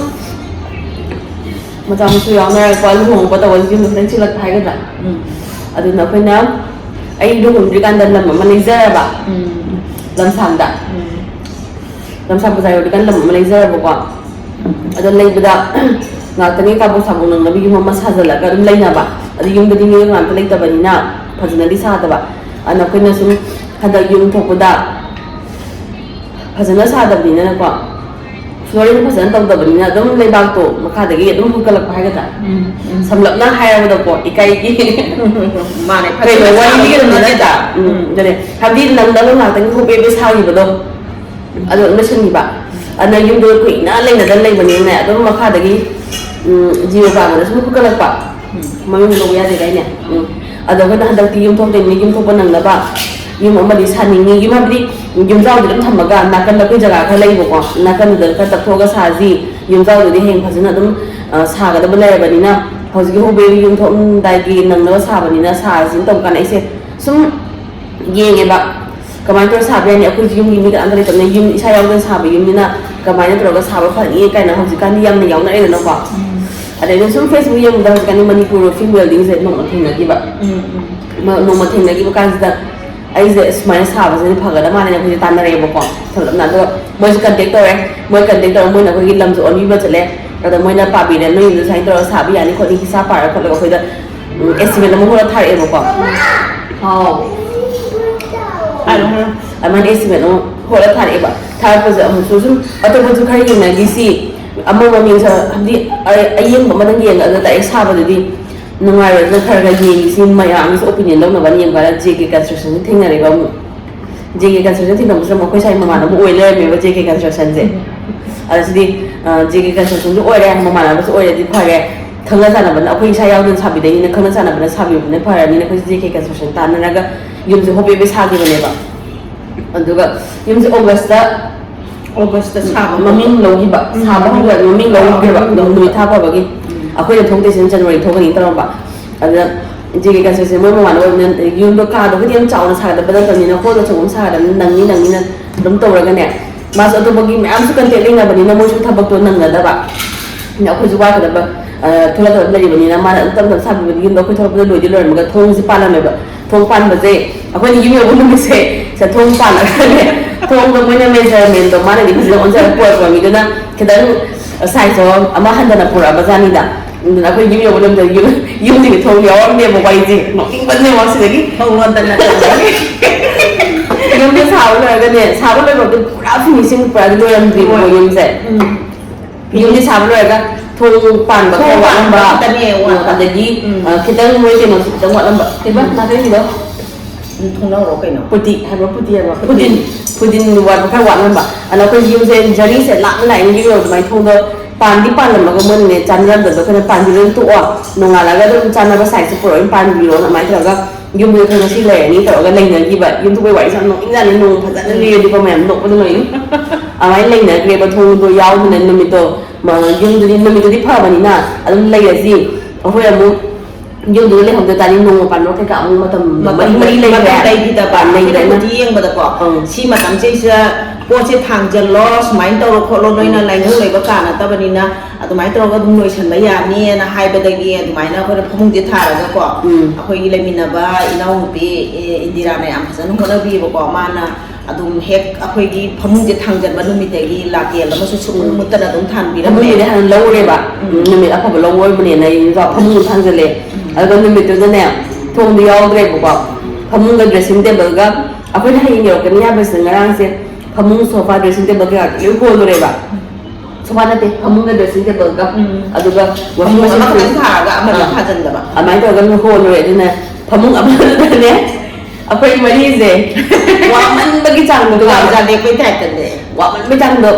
ꯃꯆꯥ ꯃꯁꯨ ꯌꯥꯎꯅꯔꯛꯄ, ꯂꯨꯍꯣꯡꯕ ꯇꯧꯕ, ꯌꯨꯝꯗ ꯈꯤꯇꯪ ꯆꯤꯜꯂꯛꯄ ꯍꯥꯏꯒꯗ꯭ꯔꯥ꯫ ꯎꯝ꯫ ꯑꯗꯨꯅ ꯑꯩꯈꯣꯏꯅ, ꯑꯩ ꯂꯨꯍꯣꯡꯗ꯭ꯔꯤꯀꯥꯟꯗ ꯂꯝ ꯑꯃ ꯂꯩꯖꯔꯕ, ꯎꯝ꯫ ꯂꯝꯁꯥꯡꯗ꯫ ꯎꯝ꯫ ꯂꯝꯁꯥꯡ ꯕꯖꯥꯔ ꯌꯧꯗ꯭ꯔꯤꯀꯥꯟꯗ ꯂꯝ ꯑꯃ ꯂꯩꯖꯔꯕꯀꯣ꯫ ꯑꯗꯣ ꯂꯩꯕꯗ ꯉꯥꯛꯇꯪꯒꯤ ꯀꯥꯕꯣꯛ ꯁꯥꯕꯣꯛ ꯅꯪꯅꯕ ꯌꯨꯝ ꯑꯃ ꯁꯥꯖꯤꯜꯂꯒ ꯑꯗꯨꯝ ꯂꯩꯅꯕ꯫ ꯑꯗꯨ ꯌꯨꯝꯗꯗꯤ ꯃꯤꯑꯣꯏ ꯉꯥꯛꯇ ꯂꯩꯇꯕꯅꯤꯅ ꯐꯖꯅꯗꯤ ꯁꯥꯗꯕ꯫ ꯑꯗꯨꯅ ꯑꯩꯈꯣꯏꯅ ꯁꯨꯝ ꯍꯟꯗꯛ ꯌꯨꯝ ꯊꯣꯛꯄꯗ ꯐꯖꯅ ꯁꯥꯗꯕꯅꯤꯅꯀꯣ, ꯐ꯭ꯂꯣꯔꯤꯡ ꯐꯖꯅ ꯇꯧꯗꯕꯅꯤꯅ ꯑꯗꯨꯝ ꯂꯩꯕꯥꯛꯇꯣ ꯃꯈꯥꯗꯒꯤ ꯑꯗꯨꯝ ꯍꯨꯠꯀꯠꯂꯛꯄ ꯍꯥꯏꯒꯗ꯭ꯔꯥ? ꯎꯝ, ꯎꯝ꯫ ꯁꯝꯂꯞꯅ ꯍꯥꯏꯔꯕꯗꯀꯣ, ꯏꯀꯥꯏꯒꯤ꯫ ꯃꯥꯅꯦ, ꯀꯩꯅꯣ, ꯐꯖꯅ ꯋꯥꯔꯤꯒꯤ ꯁꯥꯕꯗꯤ ꯀꯩꯅꯣ ꯅꯠꯇꯦ꯫ ꯅꯠꯇꯦꯗ꯫ ꯎꯝ, ꯎꯝ꯫ ꯑꯗꯨꯅꯦ, ꯍꯥꯏꯕꯗꯤ ꯅꯪꯅꯕ ꯉꯥꯛꯇꯪꯒꯤ ꯍꯣꯕꯦ ꯍꯣꯕꯦ ꯁꯥꯈꯤꯕꯗꯣ, ꯑꯗꯣ ꯑꯗꯨꯝ ꯂꯣꯏꯁꯤꯟꯈꯤꯕ꯫ ꯑꯗꯨꯅ ꯌꯨꯝꯗꯣ ꯀꯨꯏꯅ ꯂꯩꯅꯗꯅ ꯂꯩꯕꯅꯤꯅꯅꯦ, ꯑꯗꯨꯝ ꯃꯈꯥꯗꯒꯤ, ꯎꯝ, ꯖꯤꯑꯣ ꯄꯥꯟꯕꯗ ꯁꯨꯝ ꯍꯨꯠꯀꯠꯂꯛꯄ꯫ ꯎꯝ꯫ ꯃꯃꯤꯡ ꯂꯧꯕ ꯌꯥꯗꯦꯗꯥꯏꯅꯦ? ꯎꯝ꯫ ꯑꯗꯣ ꯑꯩꯈꯣꯏꯅ ꯍꯟꯗꯛꯇꯤ ꯌꯨꯝ ꯊꯣꯛꯇꯣꯏꯅꯤ, ꯌꯨꯝ ꯊꯣꯛꯄ ꯅꯪꯅꯕ ꯌꯨꯝ ꯑꯃꯗꯤ ꯁꯥꯅꯤꯡꯉꯤ꯫ ꯌꯨꯝ ꯍꯥꯏꯕꯗꯤ ꯌꯨꯝꯖꯥꯎꯗꯤ ꯑꯗꯨꯝ ꯊꯝꯃꯒ ꯅꯥꯀꯟꯗ ꯑꯩꯈꯣꯏ ꯖꯒꯥ ꯈꯔ ꯂꯩꯕꯀꯣ, ꯅꯥꯀꯟꯗꯨꯗ ꯈꯔ ꯇꯞꯊꯣꯛꯑꯒ ꯁꯥꯁꯤ, ꯌꯨꯝꯖꯥꯎꯗꯨꯗꯤ ꯍꯌꯦꯡ ꯐꯖꯅ ꯑꯗꯨꯝ, ꯑ, ꯁꯥꯒꯗꯕ ꯂꯩꯔꯕꯅꯤꯅ, ꯍꯧꯖꯤꯛꯀꯤ ꯍꯣꯕꯦ ꯌꯨꯝ ꯊꯣꯛꯑꯝꯗꯥꯏꯒꯤ ꯅꯪꯅꯕ ꯁꯥꯕꯅꯤꯅ ꯁꯥꯁꯤꯅ ꯇꯧꯕ ꯀꯥꯟꯗ ꯑꯩꯁꯦ ꯁꯨꯝ ꯌꯦꯡꯉꯦꯕ꯫ ꯀꯃꯥꯏꯅ ꯇꯧꯔ ꯁꯥꯕ ꯌꯥꯅꯤ? ꯑꯩꯈꯣꯏꯁꯨ ꯌꯨꯝꯒꯤ ꯃꯤ ꯀꯅꯥꯝꯇ ꯂꯩꯇꯕꯅꯤꯅ, ꯌꯨꯝ ꯏꯁꯥ ꯌꯥꯎꯗꯅ ꯁꯥꯕ ꯌꯨꯝꯅꯤꯅ ꯀꯃꯥꯏꯅ ꯇꯧꯔꯒ ꯁꯥꯕ ꯐꯅꯤ ꯀꯥꯏꯅ ꯍꯧꯖꯤꯛꯀꯥꯟꯗꯤ ꯌꯥꯝꯅ ꯌꯥꯎꯅꯔꯦꯗꯅꯀꯣ꯫ ꯎꯝ꯫ ꯑꯗꯩꯗ ꯁꯨꯝ Facebook ꯌꯦꯡꯕꯗ ꯍꯧꯖꯤꯛꯀꯥꯟꯗꯤ ꯃꯅꯤꯄꯨꯔ ꯔꯨꯐꯤꯡ ꯋꯦꯜꯗꯤꯡꯁꯦ ꯅꯣꯡꯃ ꯊꯦꯡꯅꯈꯤꯕ꯫ ꯎꯝ, ꯎꯝ꯫ ꯃ-, ꯅꯣꯡꯃ ꯊꯦꯡꯅꯈꯤꯕ ꯀꯥꯟꯁꯤꯗ ꯑꯩꯁꯦ ꯁꯨꯃꯥꯏꯅ ꯁꯥꯕꯁꯤꯅ ꯐꯒꯗꯕ ꯃꯥꯜꯂꯦꯅ ꯑꯩꯈꯣꯏꯁꯦ ꯇꯥꯟꯅꯔꯛꯑꯦꯕꯀꯣ, ꯁꯝꯂꯞꯅ꯫ ꯑꯗꯣ ꯃꯣꯏꯁꯦ ꯀꯟꯇꯦꯛ ꯇꯧꯔꯦ꯫ ꯃꯣꯏ ꯀꯟꯇꯦꯛ ꯇꯧꯔꯒ ꯃꯣꯏꯅ ꯑꯩꯈꯣꯏꯒꯤ ꯂꯝꯁꯦ ꯑꯣꯟꯕꯤꯕ ꯆꯠꯂꯦ꯫ ꯑꯗ ꯃꯣꯏꯅ ꯄꯥꯕꯤꯔꯦ, "ꯅꯣꯏ ꯌꯨꯝꯗ ꯁꯨꯃꯥꯏꯅ ꯇꯧꯔꯒ ꯁꯥꯕ ꯌꯥꯅꯤ ꯈꯣꯠꯅꯤ" ꯍꯤꯁꯥꯞ ꯄꯥꯔ ꯈꯣꯠꯂꯒ ꯑꯩꯈꯣꯏꯗ, ꯎꯝ, ꯑꯦꯁꯇꯤꯃꯦꯠ ꯑꯃ ꯍꯣꯠꯂ ꯊꯥꯔꯛꯑꯦꯕꯀꯣ꯫ ꯍꯥꯎ꯫ ꯍꯥꯏꯔꯣ, ꯍꯥꯏꯔꯣ꯫ ꯑꯗꯨꯃꯥꯏꯅ ꯑꯦꯁꯇꯤꯃꯦꯠ ꯑꯃ ꯍꯣꯠꯂ ꯊꯥꯔꯛꯑꯦꯕ꯫ ꯊꯥꯔꯛꯄꯁꯦ ꯑꯃꯨꯛꯁꯨ ꯁꯨꯝ ꯑꯇꯣꯞꯄꯁꯨ ꯈꯔ ꯌꯦꯡꯅꯈꯤꯁꯤ꯫ ꯑꯃꯃꯝ ꯌꯦꯡꯁ-, ꯍꯥꯏꯕꯗꯤ ꯑ-, ꯑꯌꯦꯡꯕ ꯑꯃꯗꯪ ꯌꯦꯡꯉꯒ direct ꯁꯥꯕꯗꯨꯗꯤ ꯅꯨꯡꯉꯥꯏꯔꯣꯏ꯫ ꯑꯗꯨꯅ ꯈꯔ ꯈꯔ ꯌꯦꯡꯉꯤꯁꯤ, ꯃꯌꯥꯝꯒꯤꯁꯨ opinion ꯂꯧꯅꯕ ꯌꯦꯡꯕ ꯀꯥꯟꯗ ꯖꯦ ꯀꯦ ꯀꯟꯁꯇ꯭ꯔꯛꯁꯟꯁꯦ ꯊꯦꯡꯅꯔꯦꯕ ꯑꯃꯨꯛ꯫ ꯖꯦ ꯀꯦ ꯀꯟꯁꯇ꯭ꯔꯛꯁꯟ ꯊꯦꯡꯅꯕꯁꯤꯗ ꯑꯩꯈꯣꯏ ꯁ꯭ꯋꯥꯏ ꯃꯃꯥꯟꯅꯕ ꯑꯣꯏ ꯂꯩꯔꯝꯃꯦꯕ ꯖꯦ ꯀꯦ ꯀꯟꯁꯇ꯭ꯔꯛꯁꯟꯁꯦ꯫ ꯎꯝ꯫ ꯑꯗ ꯁꯤꯗꯤ, ꯑ, ꯖꯦ ꯀꯦ ꯀꯟꯁꯇ꯭ꯔꯛꯁꯟꯁꯨ ꯑꯣꯏꯔꯦ, ꯃꯃꯥꯟꯅꯕꯁꯨ ꯑꯣꯏꯔꯗꯤ ꯐꯔꯦ꯫ ꯈꯪꯅ ꯆꯥꯟꯅꯕꯅ, ꯑꯩꯈꯣꯏ ꯏꯁꯥ ꯌꯥꯎꯗꯅ ꯁꯥꯕꯤꯗꯣꯏꯅꯤꯅ ꯈꯪꯅ ꯆꯥꯟꯅꯕꯅ ꯁꯥꯕꯤꯕꯅ ꯐꯔꯅꯤꯅ ꯑꯩꯈꯣꯏꯁꯦ ꯖꯦ ꯀꯦ ꯀꯟꯁꯇ꯭ꯔꯛꯁꯟ ꯇꯥꯟꯅꯔꯒ ꯌꯨꯝꯁꯦ ꯍꯣꯕꯦ ꯍꯣꯕꯦ ꯁꯥꯈꯤꯕꯅꯦꯕ꯫ ꯑꯗꯨꯒ ꯌꯨꯝꯁꯦ ꯑꯣꯒꯁꯇ, ꯑꯣꯒꯁꯇ ꯁꯥꯕ ꯃꯃꯤꯡ ꯂꯧꯈꯤꯕ, ꯎꯝ꯫ ꯁꯥꯕ ꯍꯧꯈ꯭ꯔꯕ ꯃꯃꯤꯡ ꯂꯧꯈ꯭ꯔꯦꯕ, ꯎꯝ꯫ ꯅꯨꯃꯤꯠ ꯊꯥ ꯐꯕꯒꯤ꯫ ꯎꯝ꯫ ꯑꯩꯈꯣꯏꯅ ꯊꯣꯛꯇꯣꯏꯁꯤꯅ ꯖꯅꯋꯥꯔꯤ ꯊꯣꯛꯀꯅꯤ ꯇꯧꯔꯝꯕ꯫ ꯑꯗꯨꯗ ꯖꯦ ꯀꯦ ꯀꯟꯁꯇ꯭ꯔꯛꯁꯟ ꯃꯣꯏ ꯃꯃꯥꯟꯅꯕ ꯑꯣꯏꯕꯅꯤꯅ ꯌꯨꯝꯗꯣ, ꯀꯥꯗꯣ ꯑꯩꯈꯣꯏꯗꯤ ꯌꯥꯝ ꯆꯥꯎꯅ ꯁꯥꯒꯗꯕ ꯅꯠꯇꯕꯅꯤꯅ, ꯍꯣꯜ ꯑꯆꯧꯕ ꯑꯃ ꯁꯥꯒꯗꯕꯅꯤꯅ, ꯅꯪꯅꯤ ꯅꯪꯅꯤꯅ ꯑꯗꯨꯝ ꯇꯧꯔꯒꯅꯦ, ꯃꯥꯁꯨ ꯑꯇꯣꯞꯄꯒꯤ ꯃꯌꯥꯝꯁꯨ ꯀꯟꯇꯦꯛ ꯂꯩꯅꯕꯅꯤꯅ ꯃꯣꯏꯁꯨ ꯊꯕꯛꯇꯣ ꯅꯪꯅꯗꯕ, ꯑꯗ ꯑꯩꯈꯣꯏꯁꯨ ꯋꯥꯒꯗꯕ, ꯑ, ꯊꯣꯛꯂꯛꯀꯗꯕ ꯂꯩꯔꯤꯕꯅꯤꯅ, ꯃꯥꯅ ꯑꯗꯨꯝ ꯇꯞ ꯇꯞ ꯁꯥꯕꯤꯕꯗꯒꯤ ꯌꯨꯝꯗꯣ ꯑꯩꯈꯣꯏ ꯊꯣꯛꯂꯛꯄꯗ ꯂꯣꯏꯗꯤ ꯂꯣꯏꯔꯝꯃꯒ ꯊꯣꯡꯁꯦ ꯄꯥꯜꯂꯝꯃꯦꯕ꯫ ꯊꯣꯡ ꯄꯥꯟꯕꯁꯦ ꯑꯩꯈꯣꯏꯅ ꯌꯨꯝ ꯌꯧꯕ ꯅꯨꯃꯤꯠꯁꯦ, ꯁꯤꯗ ꯊꯣꯡ ꯄꯥꯜꯂꯒꯅꯦ, ꯊꯣꯡꯗꯣ ꯃꯣꯏꯅ ꯃꯦꯖꯔꯃꯦꯟꯗꯣ ꯃꯥꯅꯗꯤ ꯐꯖꯅ ꯑꯣꯟꯖꯔꯒ ꯄꯨꯔꯛꯄ ꯃꯤꯗꯨꯅ ꯈꯤꯇꯪ ꯁꯥꯏꯖꯇꯣ ꯑꯃ ꯍꯟꯊꯅ ꯄꯨꯔꯛꯑꯕ ꯖꯥꯠꯅꯤꯗ꯫ ꯑꯗꯨꯅ ꯑꯩꯈꯣꯏ ꯌꯨꯝ ꯌꯧꯕ ꯅꯨꯃꯤꯠꯇ ꯌꯨꯝ, ꯌꯨꯝꯗꯨꯒꯤ ꯊꯣꯡ ꯌꯥꯎꯔꯝꯗꯦꯕ ꯋꯥꯔꯤꯁꯦ꯫ ꯅꯣꯛꯅꯤꯡꯕꯅꯦꯕ ꯁꯤꯗꯒꯤ꯫ ꯊꯣꯡ ꯂꯣꯟꯗꯅ ꯇꯧꯕꯒꯤ꯫ ꯌꯨꯝꯁꯦ ꯁꯥꯕ ꯂꯣꯏꯔꯒꯅꯦ, ꯁꯥꯕ ꯂꯣꯏꯕꯗꯤ ꯄꯨꯔꯥ ꯐꯤꯅꯤꯁꯤꯡ ꯄꯨꯔꯥ ꯂꯣꯏꯔꯝꯗ꯭ꯔꯤꯕꯀꯣ ꯍꯣꯏ꯫ ꯌꯨꯝꯁꯦ꯫ ꯎꯝ꯫ ꯌꯨꯝꯗꯤ ꯁꯥꯕ ꯂꯣꯏꯔꯒ ꯊꯣꯡ ꯄꯥꯟꯕ ꯊꯣꯡ ꯈꯔ ꯄꯥꯟꯕ ꯋꯥꯠꯂꯝꯕ, ꯈꯛꯇꯅꯦ ꯋꯥꯠꯄ꯫ ꯑꯗꯒꯤ, ꯎꯝ꯫ ꯑ, ꯈꯤꯇꯪ ꯃꯣꯏ ꯀꯩꯅꯣꯁꯨ ꯈꯤꯇꯪ ꯋꯥꯠꯂꯝꯕ꯫ ꯀꯩꯕ? ꯎꯝ꯫ ꯅꯥꯀꯟꯒꯤꯗꯣ? ꯎꯝ, ꯊꯣꯡꯅꯧꯔꯣ ꯀꯩꯅꯣ? ꯄꯨꯇꯤ ꯍꯥꯏꯕ꯭ꯔꯣ? ꯄꯨꯇꯤ ꯍꯥꯏꯕ꯭ꯔꯣ? ꯐꯨꯇꯤꯟ꯫ ꯐꯨꯇꯤꯟ ꯋꯥꯠꯄ ꯈꯔ ꯋꯥꯠꯂꯝꯕ꯫ ꯑꯗ ꯑꯩꯈꯣꯏ ꯌꯨꯝꯁꯦ ꯖꯔꯅꯤꯁꯦ ꯂꯥꯞꯅ ꯂꯥꯛꯏꯅ ꯌꯨꯝ ꯌꯧꯔ ꯑꯗꯨꯃꯥꯏꯅ ꯊꯣꯡꯗꯣ ꯄꯥꯟꯗꯤ ꯄꯥꯜꯂꯝꯃꯒ ꯃꯣꯏꯅꯅꯦ ꯆꯥꯟꯅꯔꯝꯗꯕꯗꯣ ꯑꯩꯈꯣꯏꯅ ꯄꯥꯟꯕꯤꯔꯣꯏ ꯇꯣꯛꯑꯣ꯫ ꯅꯣꯡꯉꯥꯜꯂꯒ ꯑꯗꯨꯝ ꯆꯥꯟꯅꯕ ꯁꯥꯏꯖꯇ ꯄꯨꯔꯛꯑꯣ, ꯑꯗꯨꯝ ꯄꯥꯟꯕꯤꯔꯣꯅ ꯑꯗꯨꯃꯥꯏꯅ ꯇꯧꯔꯒ ꯌꯨꯝꯗꯨꯗ ꯑꯩꯈꯣꯏ ꯉꯁꯤ ꯂꯩꯔꯅꯤ ꯇꯧꯔꯒ ꯂꯩꯅꯈꯤꯕ꯫ ꯌꯨꯝꯊꯣꯛꯄꯩ ꯋꯥꯔꯤꯁꯦ ꯌꯥꯝ ꯅꯣꯛꯅꯤꯡꯖꯥꯠꯅꯤ, ꯅꯣꯡ ꯐꯖꯅ ꯂꯤꯔꯗꯤꯀꯣ ꯃꯌꯥꯝ ꯅꯣꯛꯄꯗ ꯂꯣꯏꯅꯤ꯫ ꯑꯗꯨꯃꯥꯏꯅ ꯂꯩꯅꯈ꯭ꯔꯦꯕ ꯊꯣꯡꯗꯣ ꯌꯥꯎꯗꯅ ꯅꯨꯃꯤꯠꯇꯣ꯫ ꯃ-, ꯌꯨꯝꯗꯨꯗꯤ ꯅꯨꯃꯤꯠꯇꯨꯗꯤ ꯐꯕꯅꯤꯅ ꯑꯗꯨꯝ ꯂꯩꯔꯁꯤ꯫ ꯑꯩꯈꯣꯏ ꯑꯃꯨꯛ ꯌꯨꯝꯗꯨꯗ ꯂꯩꯍꯧꯗ ꯇꯥꯔꯗꯤ ꯅꯣꯡꯃ ꯄꯥꯟꯕ ꯀꯩꯀꯥ ꯑꯃꯨꯛ ꯃꯇꯝ ꯃꯇꯝ ꯃꯔꯤ ꯃꯔꯤ ꯂꯩꯈ꯭ꯔꯦ꯫ ꯃꯇꯝ ꯂꯩꯈꯤꯗꯕ꯫ ꯑꯥ, ꯂꯩꯈ꯭ꯔꯦ꯫ ꯑꯩꯈꯣꯏꯅ ꯀꯨꯊꯤ ꯌꯦꯡꯕꯗꯀꯣ ꯑꯪ꯫ ꯁꯤ ꯃꯇꯝꯁꯤꯗꯩꯁꯤꯗ ꯄꯣꯠꯁꯦ ꯊꯥꯡꯖꯜꯂꯣ, ꯁꯨꯃꯥꯏꯅ ꯇꯧꯔꯣ ꯈꯣꯠꯂꯣ, ꯅꯣꯏꯅ ꯎꯝ꯫ ꯂꯥꯏꯅꯤꯡ ꯂꯩꯕ ꯀꯥ ꯅꯠꯇꯕꯅꯤꯅ ꯑꯗꯨꯃꯥꯏꯅ ꯇꯧꯔꯒ ꯑꯗꯨꯝ ꯂꯣꯏꯁꯟꯕ ꯌꯥꯅꯤꯅ ꯍꯥꯏꯕꯗꯒꯤ ꯑꯗꯨꯃꯥꯏꯅ ꯑꯩꯈꯣꯏꯅ ꯐꯃꯨꯡꯁꯦ ꯊꯥꯔꯒꯀꯣ ꯎꯝ꯫ ꯑꯩꯈꯣꯏꯒꯤ ꯂꯩꯃꯤꯟꯅꯕ ꯏꯅꯥꯎꯅꯨꯄꯤ, ꯑꯦ, ꯏꯟꯗꯤꯔꯥꯅ ꯌꯥꯝ ꯐꯖꯅ ꯍꯣꯠꯅꯕꯤꯌꯦꯕꯀꯣ꯫ ꯃꯥꯅ ꯑꯗꯨꯝ ꯍꯦꯛ ꯑꯩꯈꯣꯏꯒꯤ ꯐꯃꯨꯡꯁꯦ ꯊꯥꯡꯖꯟꯕ ꯅꯨꯃꯤꯠꯇꯒꯤ ꯂꯥꯇꯦꯜ ꯑꯃꯁꯨ ꯁꯨꯛꯃꯨꯠ ꯎꯝ꯫ ꯃꯨꯠꯇꯅ ꯑꯗꯨꯝ ꯊꯥꯟꯕꯤꯔꯝꯃꯦ꯫ ꯐꯃꯨꯡꯗꯨꯗꯤ ꯍꯥꯟꯅ ꯂꯧꯔꯦꯕ꯫ ꯎꯝ꯫ ꯎꯝ, ꯅꯨꯃꯤꯠ ꯑꯐꯕ ꯂꯧꯕ ꯑꯣꯏꯕꯅꯦꯅ ꯑꯩ ꯐꯃꯨꯡꯗꯣ ꯊꯥꯡꯖꯜꯂꯦ꯫ ꯎꯝ꯫ ꯑꯗꯨꯒ ꯅꯨꯃꯤꯠꯇꯨꯗꯅꯦ ꯊꯣꯡꯗꯣ ꯌꯥꯎꯗ꯭ꯔꯦꯕꯀꯣ꯫ ꯐꯃꯨꯡꯒ dressing table ꯒ ꯑꯩꯈꯣꯏꯅ ꯍꯌꯦꯡ ꯌꯧꯔꯛꯀꯅꯤ ꯍꯥꯏꯕꯁꯤꯗ ꯉꯔꯥꯡꯁꯦ ꯐꯃꯨꯡ, sofa, dressing table ꯀꯩꯀꯥ ꯂꯣꯏ ꯍꯣꯜꯂꯨꯔꯦꯕ꯫ Sofa ꯅꯠꯇꯦ, ꯐꯃꯨꯡꯒ dressing table ꯒ꯫ ꯎꯝ꯫ ꯑꯗꯨꯒ ꯐꯃꯨꯡ washing ꯑꯃꯈꯛꯇꯪ machine ꯊꯥꯔꯒ ꯑꯃꯗꯤ ꯑꯥ꯫ ꯊꯥꯖꯤꯟꯗꯕ꯫ ꯑꯗꯨꯃꯥꯏꯅ ꯇꯧꯔꯒ ꯂꯣꯏ ꯍꯣꯜꯂꯨꯔꯦ꯫ ꯑꯗꯨꯅ ꯐꯃꯨꯡ ꯑꯃꯗꯨꯗꯅꯦ ꯑꯩꯈꯣꯏ ꯃꯔꯤꯁꯦ ꯋꯥꯃꯟꯕꯒꯤ ꯆꯥꯡꯗꯣ ꯗꯨꯀꯥꯟ ꯈꯪꯉꯕ? ꯃꯆꯥ ꯂꯦꯞꯄꯩ type ꯇꯅꯦ꯫ ꯋꯥꯃꯟꯕꯩ ꯆꯥꯡꯗꯣ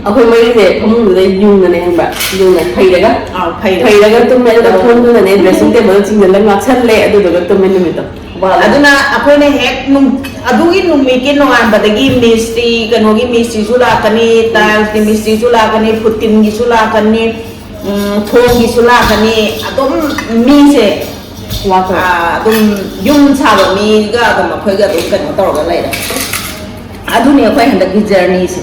ꯑꯩꯈꯣꯏ ꯃꯔꯤꯁꯦ ꯐꯃꯨꯡꯗꯨꯗ ꯌꯨꯡꯉꯅꯦ ꯈꯪꯕ꯭ꯔꯥ? ꯌꯨꯡꯉ ꯐꯩꯔꯒ ꯑꯥꯎ, ꯐꯩꯔꯦ꯫ ꯐꯩꯔꯒ ꯇꯨꯝꯃꯦ꯫ ꯑꯗꯨꯒ ꯑꯥꯎ꯫ ꯊꯣꯡꯗꯨꯅꯅꯦ dressing table ꯆꯤꯡꯁꯤꯜꯂꯒ ꯉꯥꯛꯁꯜꯂꯦ꯫ ꯑꯗꯨꯗꯨꯒ ꯇꯨꯝꯃꯦ ꯅꯨꯃꯤꯠꯇꯣ꯫ ꯋꯥꯕ꯫ ꯑꯗꯨꯅ ꯑꯩꯈꯣꯏꯅ ꯍꯦꯛ ꯅꯨꯡ-, ꯑꯗꯨꯒꯤ ꯅꯨꯃꯤꯠꯀꯤ ꯅꯣꯡꯉꯥꯟꯕꯗꯒꯤ ꯃꯤꯁꯇ꯭ꯔꯤ, ꯀꯩꯅꯣꯒꯤ ꯃꯤꯁꯇ꯭ꯔꯤꯁꯨ ꯂꯥꯛꯀꯅꯤ, tiles ꯀꯤ ꯃꯤꯁꯇ꯭ꯔꯤꯁꯨ ꯂꯥꯛꯀꯅꯤ, ꯐꯨꯇꯤꯟꯒꯤꯁꯨ ꯂꯥꯛꯀꯅꯤ, ꯎꯝ, ꯊꯣꯡꯒꯤꯁꯨ ꯂꯥꯛꯀꯅꯤ꯫ ꯑꯗꯨꯝ ꯃꯤꯁꯦ ꯋꯥꯠꯇ꯭ꯔꯣ? ꯑꯥ, ꯑꯗꯨꯝ ꯌꯨꯝ ꯁꯥꯕ ꯃꯤꯒ ꯑꯗꯨꯝ ꯑꯩꯈꯣꯏꯒ ꯑꯗꯨꯝ ꯀꯩꯅꯣ ꯇꯧꯔꯒ ꯂꯩꯔꯦ꯫ ꯑꯗꯨꯅꯤ ꯑꯩꯈꯣꯏ ꯍꯟꯗꯛꯀꯤ ꯖꯔꯅꯤꯁꯦ,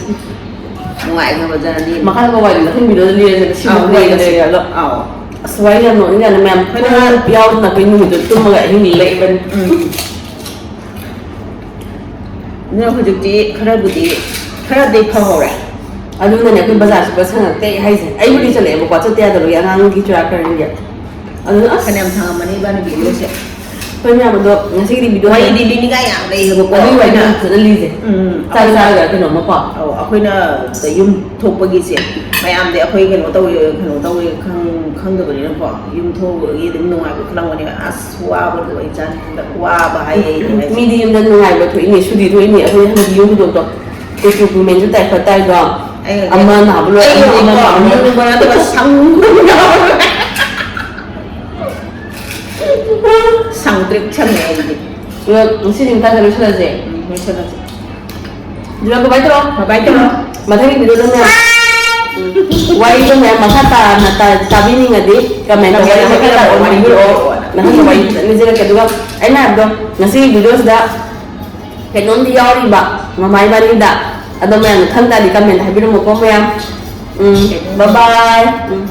ꯅꯨꯡꯉꯥꯏꯈ꯭ꯔꯕ ꯖꯔꯅꯤ꯫ ꯃꯈꯥ ꯃꯈꯥ ꯋꯥꯔꯤ ꯃꯊꯪ ꯚꯤꯗꯤꯑꯣꯗ ꯂꯤꯔꯁꯦ, ꯁꯤ ꯑꯥ, ꯃꯈꯥ ꯋꯥꯔꯤꯗ ꯂꯤꯔꯁꯦ꯫ ꯂꯩꯔꯦ ꯑꯗꯣ꯫ ꯑꯥꯎ꯫ ꯑꯁ, ꯋꯥꯔꯤ ꯌꯥꯝ ꯅꯣꯛꯅꯤꯡꯖꯥꯠꯅꯤ ꯃꯌꯥꯝ꯫ ꯑꯩꯈꯣꯏꯅ ꯌꯥꯎꯗꯅ ꯑꯩꯈꯣꯏ ꯅꯨꯃꯤꯠꯇꯨ ꯇꯨꯝꯃꯒ ꯑꯍꯤꯡ ꯂꯦꯛꯏꯕꯅꯤ꯫ ꯎꯝ꯫ ꯑꯗꯨꯅ ꯍꯧꯖꯤꯛꯇꯤ ꯈꯔꯕꯨꯗꯤ, ꯈꯔꯗꯤ ꯐꯍꯧꯔꯦ꯫ ꯑꯗꯨꯅꯅꯦ ꯑꯩꯈꯣꯏ ꯕꯖꯥꯔ ꯆꯠꯄ ꯁꯪꯉꯛꯇꯦ ꯍꯥꯏꯁꯦ꯫ ꯑꯩꯕꯨꯗꯤ ꯆꯠꯂꯛꯑꯦꯕꯀꯣ, ꯆꯠꯇꯦ ꯌꯥꯗꯕꯒꯤ ꯑꯉꯥꯡꯒꯤ ꯆꯨꯔꯥꯀꯔꯟꯒꯤ꯫ ꯑꯗꯨꯅ ꯑꯁ, ꯐꯅꯌꯥꯝ ꯊꯥꯡꯉꯝꯃꯅꯤ ꯏꯕꯥꯅꯤ ꯚꯤꯗꯤꯑꯣꯁꯦ꯫ ꯑꯩꯈꯣꯏ ꯃꯌꯥꯝ ꯑꯗꯣ ꯉꯁꯤꯒꯤꯗꯤ ꯚꯤꯗꯤꯑꯣ ꯋꯥꯔꯤꯗꯤ ꯂꯤꯅꯤꯡꯉꯥꯏ ꯌꯥꯝ ꯂꯩꯌꯦꯕꯀꯣ꯫ ꯑꯗꯨꯒꯤ ꯋꯥꯔꯤ ꯑꯩꯈꯣꯏꯅ ꯌꯥꯝ ꯐꯖꯅ ꯂꯤꯁꯦ꯫ ꯎꯝ, ꯆꯥꯛ ꯆꯥꯔꯒ ꯀꯩꯅꯣꯝꯃꯀꯣ꯫ ꯑꯧ, ꯑꯩꯈꯣꯏꯅ ꯌꯨꯝ ꯊꯣꯛꯄꯒꯤꯁꯦ ꯃꯌꯥꯝꯗꯤ ꯑꯩꯈꯣꯏ ꯀꯩꯅꯣ ꯇꯧꯋꯦ, ꯀꯩꯅꯣ ꯇꯧꯋꯦ ꯈꯪ-, ꯈꯪꯗꯕꯅꯤꯅꯀꯣ꯫ ꯌꯨꯝ ꯊꯣꯛꯎꯕꯒꯤ ꯑꯗꯨꯝ ꯅꯨꯡꯉꯥꯏꯕ ꯈꯜꯂꯝꯒꯅꯤ꯫ ꯑꯁ, ꯋꯥꯕ ꯂꯣꯏ ꯆꯥꯅꯤ ꯍꯟꯗꯛ, ꯋꯥꯕ ꯍꯥꯏꯌꯦ ꯑꯩꯗꯤ ꯍꯥꯏꯁꯦ꯫ ꯃꯤꯗꯤ ꯌꯨꯝꯗ ꯅꯨꯡꯉꯥꯏꯕ ꯊꯣꯛꯏꯅꯦ, ꯁꯨꯇꯤ ꯊꯣꯛꯏꯅꯦ꯫ ꯑꯩꯈꯣꯏ ꯍꯟꯗꯛ ꯌꯨꯝ ꯈꯨꯗꯣꯡꯗꯣ ꯀꯩꯁꯨ ꯄꯦꯃꯦꯟꯁꯨ ꯇꯥꯏ ꯈꯣꯠ ꯇꯥꯏꯗꯣ꯫ ꯑꯩ ꯑꯃ ꯅꯥꯕ ꯂꯣꯏꯔꯦ, ꯑꯃ ꯑꯩꯗꯤꯀꯣ, ꯅꯥꯕ ꯂꯣꯏꯔꯦ꯫ ꯅꯣꯡꯕ ꯅꯠꯇꯕ ꯁꯪꯕ ꯌꯥꯎꯔꯦ꯫ ꯁꯪꯇ꯭ꯔꯤꯛ ꯁꯪꯉꯦ ꯑꯩꯗꯤ꯫ ꯑꯗꯣ ꯉꯁꯤꯗꯤ ꯃꯇꯥꯡꯗ ꯂꯣꯏꯁꯤꯜꯂꯁꯦ꯫ ꯎꯝ, ꯂꯣꯏꯁꯤꯜꯂꯁꯦ꯫ ꯑꯗꯨꯒ ꯀꯃꯥꯏꯅ ꯇꯧꯔꯣ? ꯕꯥꯏ ꯕꯥꯏ ꯇꯧꯔꯣ꯫ ꯃꯊꯪꯒꯤ ꯚꯤꯗꯤꯑꯣꯗꯅꯦ, ꯋꯥꯔꯤꯗꯣ ꯃꯌꯥꯝ ꯃꯈꯥ ꯇꯥꯅ ꯇꯥ-, ꯇꯥꯕꯤꯅꯤꯡꯉꯗꯤ ꯀꯃꯦꯟꯇ ꯋꯥꯔꯤ ꯃꯈꯥ ꯇꯥꯔꯛꯑꯣ, ꯍꯥꯏꯕꯤꯔꯛꯑꯣ꯫ ꯃꯊꯪꯒꯤ ꯋꯥꯔꯤ ꯐꯖꯅ ꯂꯤꯖꯔꯛꯀꯦ꯫ ꯑꯗꯨꯒ ꯑꯩꯅ ꯍꯥꯏꯕꯗꯣ, ꯉꯁꯤꯒꯤ ꯚꯤꯗꯤꯑꯣꯁꯤꯗ ꯀꯩꯅꯣꯝꯗꯤ ꯌꯥꯎꯔꯤꯕ ꯃꯃꯥ ꯏꯕꯥꯅꯤꯗ꯫ ꯑꯗꯣ ꯃꯌꯥꯝꯅ ꯈꯪ ꯇꯥꯔꯗꯤ ꯀꯃꯦꯟꯇ ꯍꯥꯏꯕꯤꯔꯝꯃꯨꯀꯣ ꯃꯌꯥꯝ꯫ ꯎꯝ, bye bye꯫ ꯎꯝ꯫